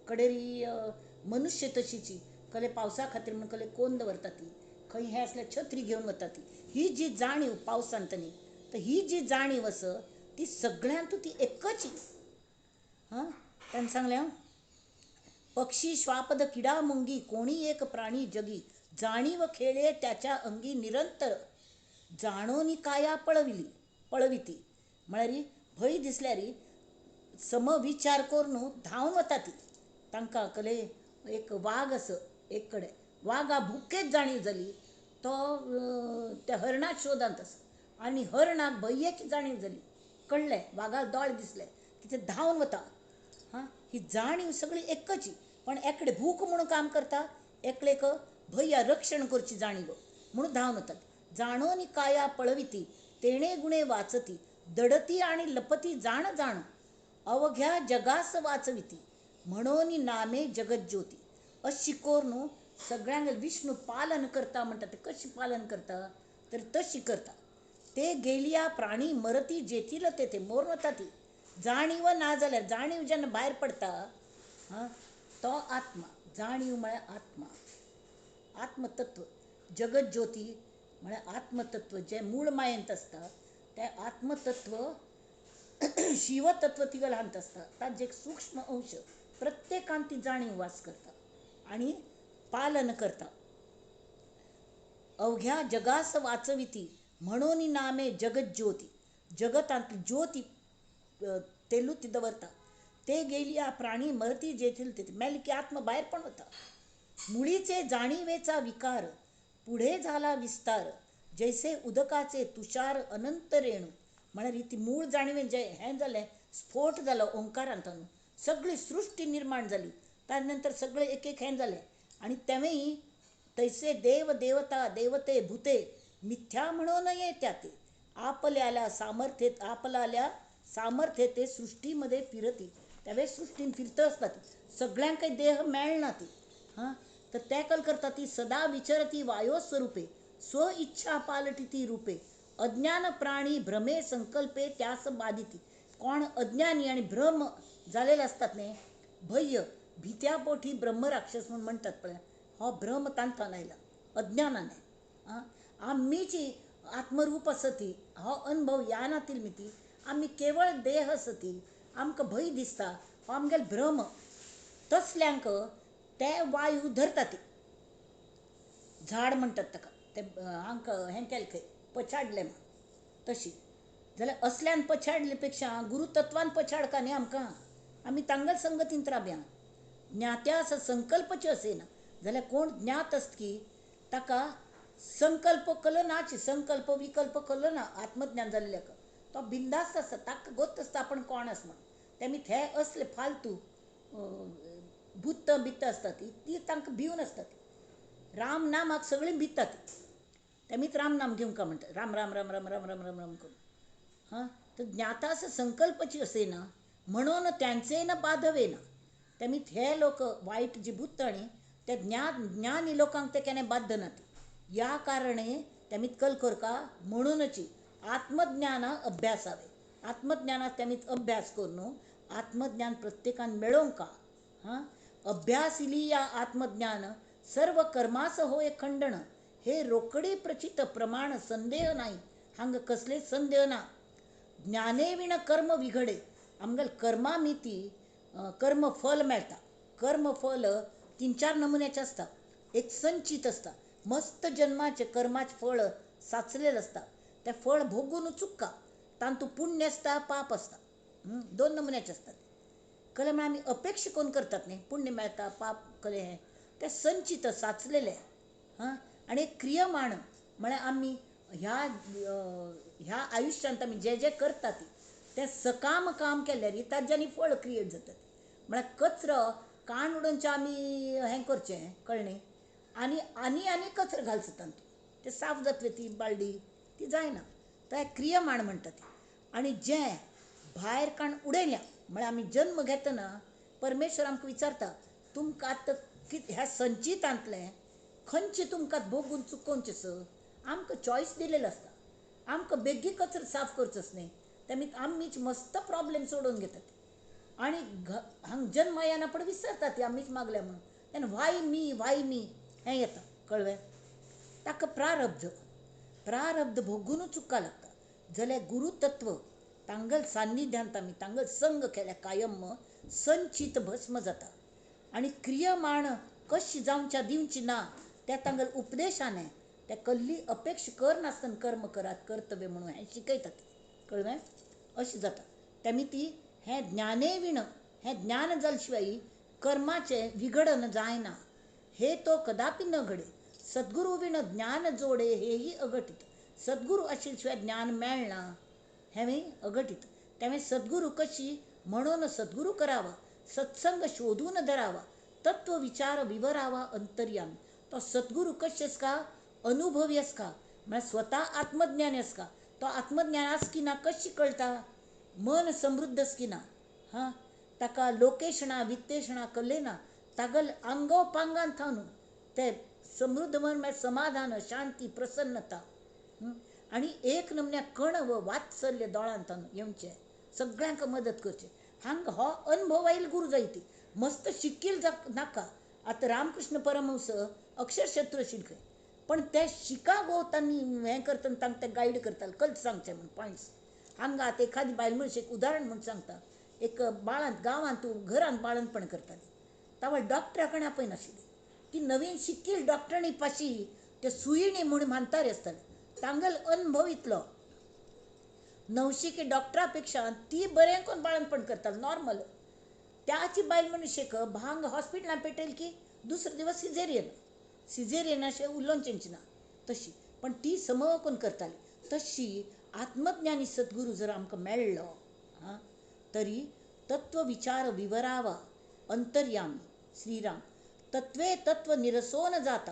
कडेरी मनुष्य तशीची कले पावसा खातीर म्हूण कले कोण दवरता ती, खंय हें आसल्यार छत्री घेवन वता ती. ही जी जाणीव पावसांत न्ही, तर ही जी जाणीव आसा ती सगळ्यांत ती एकच. हां, ताणें सांगलें पक्षी श्वापद किडा मुंगी कोणी एक प्राणी जगी, जाणीव खेळे त्याच्या अंगी निरंतर, जाणोनी काया पळविली पळविती. म्हळ्यार भंय दिसल्यार समविचार करून धांवन वता ती. तांकां कले एक वाग आसा एक कडेन, वागा भुकेच जाणीव जाली, तो त्या हरणाक शोधांत आसा आनी हरणाक भंयेची जाणीव जाली, कळ्ळें वागाक दोळे दिसले की ते धांवन वता. हां, ही जाणीव सगळी एकच, पण एकडे भूक म्हणून काम करता, एकलेक भंया रक्षण करची जाणीव म्हणून धांवन वतात. जाणोनी काया पळविती तेणे गुणे वाचती, दडती आणि लपती जाण जाण, अवघ्या जगास वाचविती, म्हणून नामे जगज्योती. अशी करून सगळ्यांक विष्णू पालन करता म्हणटा. ते कशी पालन करता तर तशी करता. ते गेलिया प्राणी मरती जेथील तेथे, मोर वता ती जाणीव ना जाल्यार, जाणीव जेन्ना भायर पडता हां तो आत्मा. जाणीव म्हळ्यार आत्मा, आत्मतत्व. जगज्योती म्हळ्यार आत्मतत्व जें मूळ मायेंत आसता तें आत्मतत्व, शिवतत्व तिगल हांत आसता. ताजें एक सूक्ष्म अंश प्रत्येकान ती जाणीव वास करता आनी पालन करता. अवघ्या जगास वाचविती म्हणून नामे जगज्योती. जगतांतली ज्योती तेलू ती दवरता. ते गेलिया प्राणी मरती जेथील तेथे, मेल की आत्मा भायर पण वता. मुळीचे जाणीवेचा विकार पुढे झाला विस्तार, जैसे उदकाचे तुषार अनंत रेणू. म्हळ्यार ती मूळ जाणीवे जे हें जालें, स्फोट जालो ओंकारांत, सगळी सृश्टी निर्माण जाली. त्या नंतर सगळें एक एक हें जालें आनी तेवेंय तैसे देव देवता देवते भुते मिथ्या म्हणून ये त्या ते, आपल्याला सामर्थ्य आपल्याला सामर्थ्य ते सृष्टीमध्ये फिरती. त्यावेळेस सृष्टीन फिरत असतात, सगळ्यांक देह मेळना ती. हां, तर त्या कल करता ती सदा विचरती वायो स्वरूपे, स्व इच्छा पालटी ती रूपे, अज्ञान प्राणी भ्रमे संकल्पे त्यास बाधिती. कोण अज्ञानी आणि भ्रम जालेले असतात न्ही, भय भित्या पोटी ब्रह्मराक्षस म्हणून म्हणतात पळय, हो भ्रम तांकां आयला अज्ञानाने. आं, आम्हीची आत्मरूप असती हो अनुभव या नातील मिती, आम्ही केवळ देह असती, आमकां भंय दिसता हो आमगेलो भ्रम. तसल्यांक ते वायू धरता ती झाड म्हणटात ताका, ते हांकां हें केलें खंय पछाडलें म्हण. तशी जाल्यार असल्यान पछाडले पेक्षा गुरुतत्वान पछाडका न्ही आमकां, आमी तांगल संगतींत राबया. ज्ञात्यास संकल्पचे असेना जाल्यार कोण ज्ञात आसता की ताका संकल्प कलनाची, संकल्प विकल्प कलना आत्मज्ञान जाल्ल्याक तो बिंदास्त आसता, ताका गोत आसता आपण कोण आस म्हण. तेमी हे असले फालतू भूत बित्त आसता ती तांकां भिवन आसतात. राम नामाक सगळीं भितात, तेमीच राम नाम घेवंक म्हणटा, राम राम राम राम राम राम राम राम करून. हां, तर ज्ञातास संकल्पची असेना म्हणून त्यांचे न बाधवे ना. तेमीच हे लोक वायट जी भूत आनी ते ज्ञानी लोकांक ते केन्ना बादना ती. या कारणे तेमीच कल करका म्हणूनची आत्मज्ञान अभ्यासावे. आत्मज्ञानाक तेमीच अभ्यास करून आत्मज्ञान प्रत्येकान मेळोवंक. हां, अभ्यासिली या आत्मज्ञान सर्व कर्मास होय खंडन हे रोकडे प्रचित प्रमाण संदेह नाही. हांगा कसले संदेह ना. ज्ञाने विण कर्म विघडे. आमगेल कर्मा मिती कर्मफल मेळटा. कर्मफल 3-4 नमुन्याचे आसता. एक संचित आसता, मस्त जन्माचे कर्माचे फळ साचलेलें आसता, तें फळ भोगून चुक्का. तांतू पुण्य आसता, पाप आसता, 2 नमुन्याचे आसतात. कळ्ळें? म्हळ्यार आमी अपेक्षा कोण करतात न्ही, पुण्य मेळटा पाप कळ्ळें, हें तें संचित साचलेलें. हां, आनी एक क्रियमाण म्हळ्यार आमी ह्या ह्या आयुश्यांत आमी जे जे करतात तें सकाम काम केल्यार ताज्यांनी फळ क्रिएट जातात. म्हळ्यार कचरो काण उडोवचे आमी हें करचें, कळ्ळें न्ही, आनी आनी आनी कचरो घालचो तातूंत, तें साफ जातलें ती बालडी, ती जायना. तर क्रियमाण म्हणटा ती. आनी जें भायर काण उडयल्या म्हळ्यार आमी जन्म घेतना परमेश्वर आमकां विचारता तुमकां आतां ह्या संचितांतलें खंयचें तुमकां भोगून चुकोवचें सर. आमकां चॉयस दिलेलो आसता, आमकां बेगीन कचरो साफ करचोच न्ही, तेमी आमीच मस्त प्रॉब्लेम सोडोवन घेतात. आनी हांगा जन्म येना पण विसरतात ती आमीच मागल्या म्हणून. तेन्ना वाय मी वाय मी हें येता, कळ्ळें? ताका प्रारब्ध, प्रारब्ध भोगूनच चुका लागता. जाल्यार गुरुतत्व तांगल सान्निध्यांत आमी तांगल संग केल्यार कायम संचित भस्म जाता. आनी क्रियमाण कशी जावच्या दिवची ना त्या तांगल उपदेशाने त्या कल्ली अपेक्षा करनासतना कर्म करात कर्तव्य म्हणून हें शिकयतात, कळ्ळें? अशें जाता. तेमी ती हें ज्ञाने विण हें ज्ञान जाले शिवाय कर्माचें विघडन जायना, हे तो कदापि न घडे. सद्गुरू विण ज्ञान जोडे हेही अघटित. सद्गुरू आशिल्ले शिवाय ज्ञान मेळना हेंवूय अघटित. त्यामुळे सद्गुरू कशी म्हणून सद्गुरू करावा, सत्संग शोधून धरावा, तत्व विचार विवरावा अंतर्यामी. तो सद्गुरू कशी आसका, अनुभवी आसका, म्हळ्यार स्वता आत्मज्ञानी आसका. तो आत्मज्ञान आस की ना कशी कळटा, मन समृद्ध आस की ना, हां, ताका लोकेशणा वित्तेषणा कल्ले ना, तागल आंगो पांगान थावन ते समृद्ध मन म्हळ्यार समाधान शांती प्रसन्नता आनी एक नमन्या कण व वात्सल्य दोळ्यान थावन येवचें, सगळ्यांक मदत करचें. हांगा हो अनुभव आयल गुरू जायती मस्त शिकील नाका. आतां रामकृष्ण परमहंस अक्षरशत्रू आशिल्ले खंय, पण ते शिका गो तांणी हें करतना तांकां ते गायड करताले, कल सांगचें म्हूण पॉयंट्स. हांगा आतां एखादी बायल मनीस एक उदाहरण म्हूण सांगता, एक बाळांत गांवांत घरांत बाळंतपण करताली, तावळ डॉक्टरा कडेन आपयनाशिल्ली. ती नवीन शिकील डॉक्टरणी पाशी ते सुयणी म्हूण म्हातारी आसताले, तांगेलो अनुभव इतलो नवशिके डॉक्टरा पेक्षा ती बरें करून बाळंतपण करताली नॉर्मल. त्याची बायल मनीस एक भांग हॉस्पिटलान पेटयली की दुसरो दिवस सिजेरियन, सिजेरियन अशें उलोवचेंच ना तशी, पण ती सम करून करताली. तशी आत्मज्ञानी सद्गुरू जर आमकां मेळ्ळो हां तरी तत्व विचार विवरावा अंतर्यामी श्रीराम. तत्वे तत्व निरसोन जाता.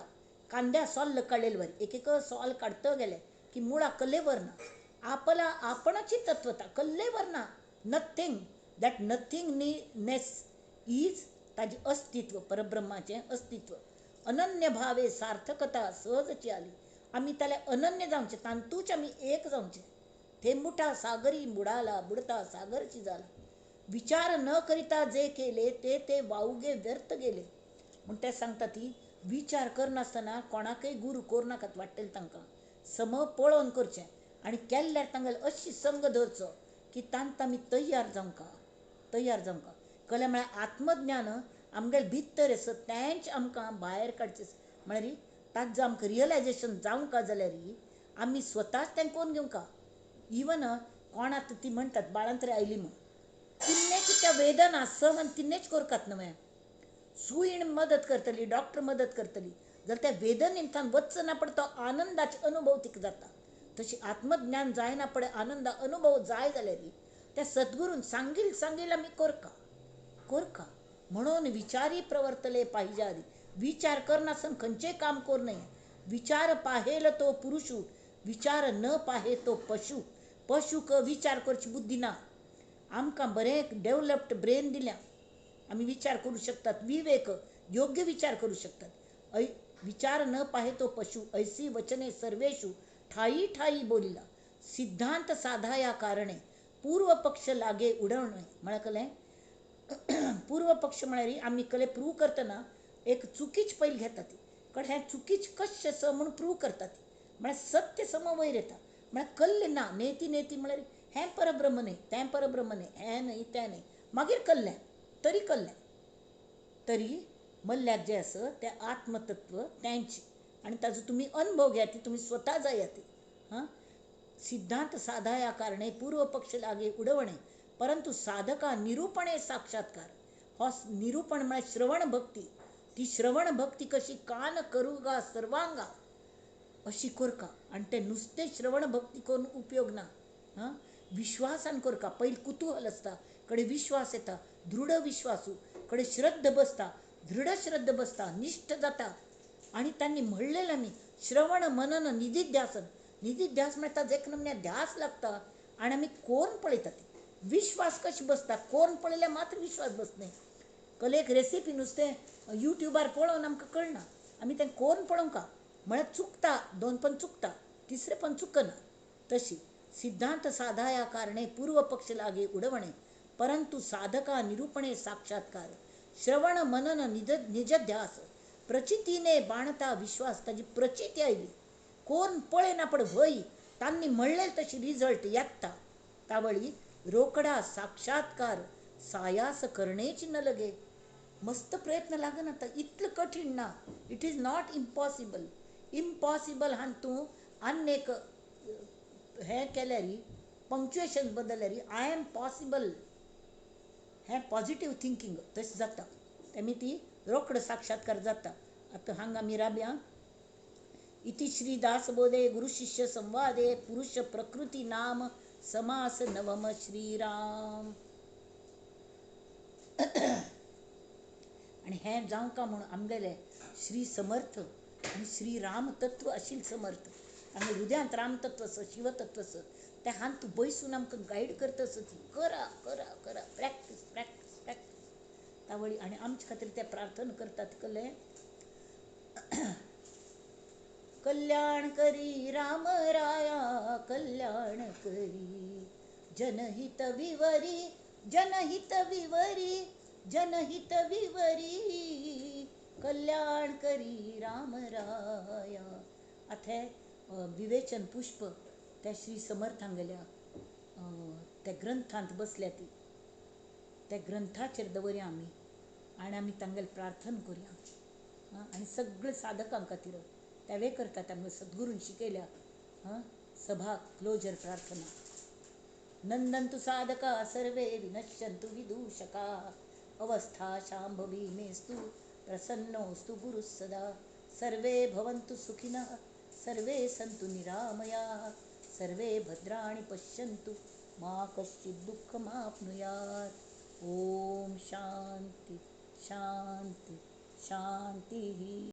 कांद्या सोल्ल काडलेले एक एक सोल काडत गेले की मुळा कल्लेवर ना, आपला आपणाची तत्वता कल्लेवर ना. नथींग that nothingness is ताजें अस्तित्व, परब्रह्माचें अस्तित्व. अनन्य भावे सार्थकता सहजची आली. आमी ताल्या अनन्य जावचें, तांतूच आमी एक जावचें. थेंबुटा सागरी बुडाला बुडता सागरची जाला. विचार न करिता जे केले ते ते वाऊगे व्यर्थ गेले. म्हूण ते सांगता ती विचार करनासतना कोणाकय गुरू करूं नाकात वाडटलें तांकां, सम पळोवन करचें आनी केल्यार तांगेलो अशी संग धरचो की तांकां आमी तयार जावंक. तयार जावंक. कलें म्हळ्यार आत्मज्ञान आमगेले भितर आसा तेंच आमकां भायर काडचें म्हळ्यार ताचो आमकां रियलायजेशन जावंक जाल्यार आमी स्वताच तें करून घेवंक. इवन कोण आतां ती म्हणटात बाळंतरी आयली म्हूण तिन्नेच त्या वेदना सहन तिन्नेच करतात न्हय. सुईण मदत करतली, डॉक्टर मदत करतली, जाल्यार त्या वेदनेंतल्यान वचना पड तो आनंदाचे अनुभव तिका जाता. तशी आत्मज्ञान जायना पडे आनंदा अनुभव जाय जाल्यार त्या सद्गुरून सांगील सांगील आमी करका करका. म्हणून विचारी प्रवर्तले पाहिजे. आदी विचार करनासन खंयचें काम कर नये. विचार पाहेल तो पुरुषू, विचार न पाहे तो पशु. पशुक विचार करची बुद्धी ना. आमकां बरें डेवलप्ड ब्रेन दिल्या, आमी विचार करूं शकतात, विवेक योग्य विचार करूं शकतात. विचार न पाहे तो पशु, ऐसी वचने सर्वेषु ठाई ठाई बोलिला. सिद्धांत साधाया कारणे पूर्व पक्ष लागे उडवणे. म्हळ्यार कलें पूर्व पक्ष म्हळ्यार आमी कले प्रूव करतना एक चुकीच पयलीं घेता ती, कड हें चुकीच कशें आसा म्हूण प्रूव करता ती, म्हळ्यार सत्य सम वयर येता. म्हळ्यार कल्लें ना, नेती नेती म्हळ्यार हें परब्रह्म न्हय, तें परब्रह्म न्हय, हें न्हय तें न्हय, मागीर कल्लें तरी कल्लें तरी मल्ल्याक जें आसा तें आत्मतत्व तेंच आनी ताजो तुमी अनुभव घेयात, ती तुमी स्वता जायात. हां, सिद्धांत साधाया कारणे पूर्व पक्ष लागे उडवणे, परंतु साधका निरूपणे साक्षात्कार. हो निरूपण म्हळ्यार श्रवण भक्ती. ती श्रवण भक्ती कशी कान करुगा सर्वांगा अशी करका. आनी तें नुस्तें श्रवण भक्ती करून उपयोग ना. हां, विश्वासान करका. पयलीं कुतूहल आसता, कडे विश्वास येता, दृढ विश्वासू कडे श्रद्धा बसता, दृढ श्रद्धा बसता, निश्ठ जाता. आनी तांणी म्हणलेलें आमी श्रवण मनन निधिध्यासन. निधिध्यास म्हळ्यार ताजो एक नमन्या ध्यास लागता आनी आमी कोण पळयतात. विश्वास कशें बसता, कोण पळयल्यार मात्र विश्वास बसना. कलेक रेसिपी नुस्तें युट्यूबार पळोवन आमकां कळना, आमी तें कोण पळोवंक म्हळ्यार चुकता, दोन पण चुकता, तिसरें पण चुकना. तशी सिद्धांत साधाया कारणे पूर्व पक्ष लागे उडवणे, परंतु साधका निरूपणे साक्षात्कार. श्रवण मनन निजध्यास प्रचितीने बाणता विश्वास. ताजी प्रचिती आयली, कोण पळयना पण व्हय तांणी म्हणलें तशी रिजल्ट येता. तावळी रोकडा साक्षात्कार सायास करणेच न लगे. मस्त प्रयत्न लागना आतां, इतलें कठीण ना. It is not impossible. Impossible हान तूं आनी एक हें केल्यार, पंक्चुएशन बदलल्यार I am possible, हें पॉजिटीव थिंकींग तशें जाता. तेमी ती रोकडो साक्षात्कार जाता. आतां हांगा आमी राबया. इति श्री दासबोधे गुरुशिष्य संवादे पुरुष प्रकृती नाम समास नवम. श्रीराम. आनी हें जावंक म्हूण आमगेले श्री समर्थ आनी श्री राम तत्व आशिल्लें समर्थ. आनी हृदयांत रामतत्व आसा, शिवतत्व आसा, तें हांगा तूं बैसून आमकां गायड करता आसा. ती करा करा करा, प्रॅक्टीस प्रॅक्टीस प्रॅक्टीस. तावळी आनी आमचे खातीर ते प्रार्थना करतात कलें कल्याण करी राम राया कल्याण करी, जनहित विवरी जनहित विवरी जनहित विवरी, कल्याण करी राम राया. आतां विवेचन पुष्प त्या श्री समर्थांगेल्या त्या ग्रंथांत बसल्या ती, त्या ग्रंथाचेर दवरया आमी आनी आमी तांगेलें प्रार्थना करुया. आनी सगळे साधकां खातीर त्यावे करतात आमकां सद्गुरून शिकयल्या. सभा क्लोजर प्रार्थना. नंदन्तु साधका सर्वे विनश्यन्तु विदूषका, अवस्था शांभवी मेस्तु प्रसन्नोस्तु गुरुः सदा. सर्वे भवन्तु सुखिनः सर्वे सन्तु निरामयाः, सर्वे भद्राणि पश्यन्तु मा कश्चित् दुःखमाप्नुयात्. ॐ शान्ति शान्ति शान्तिः.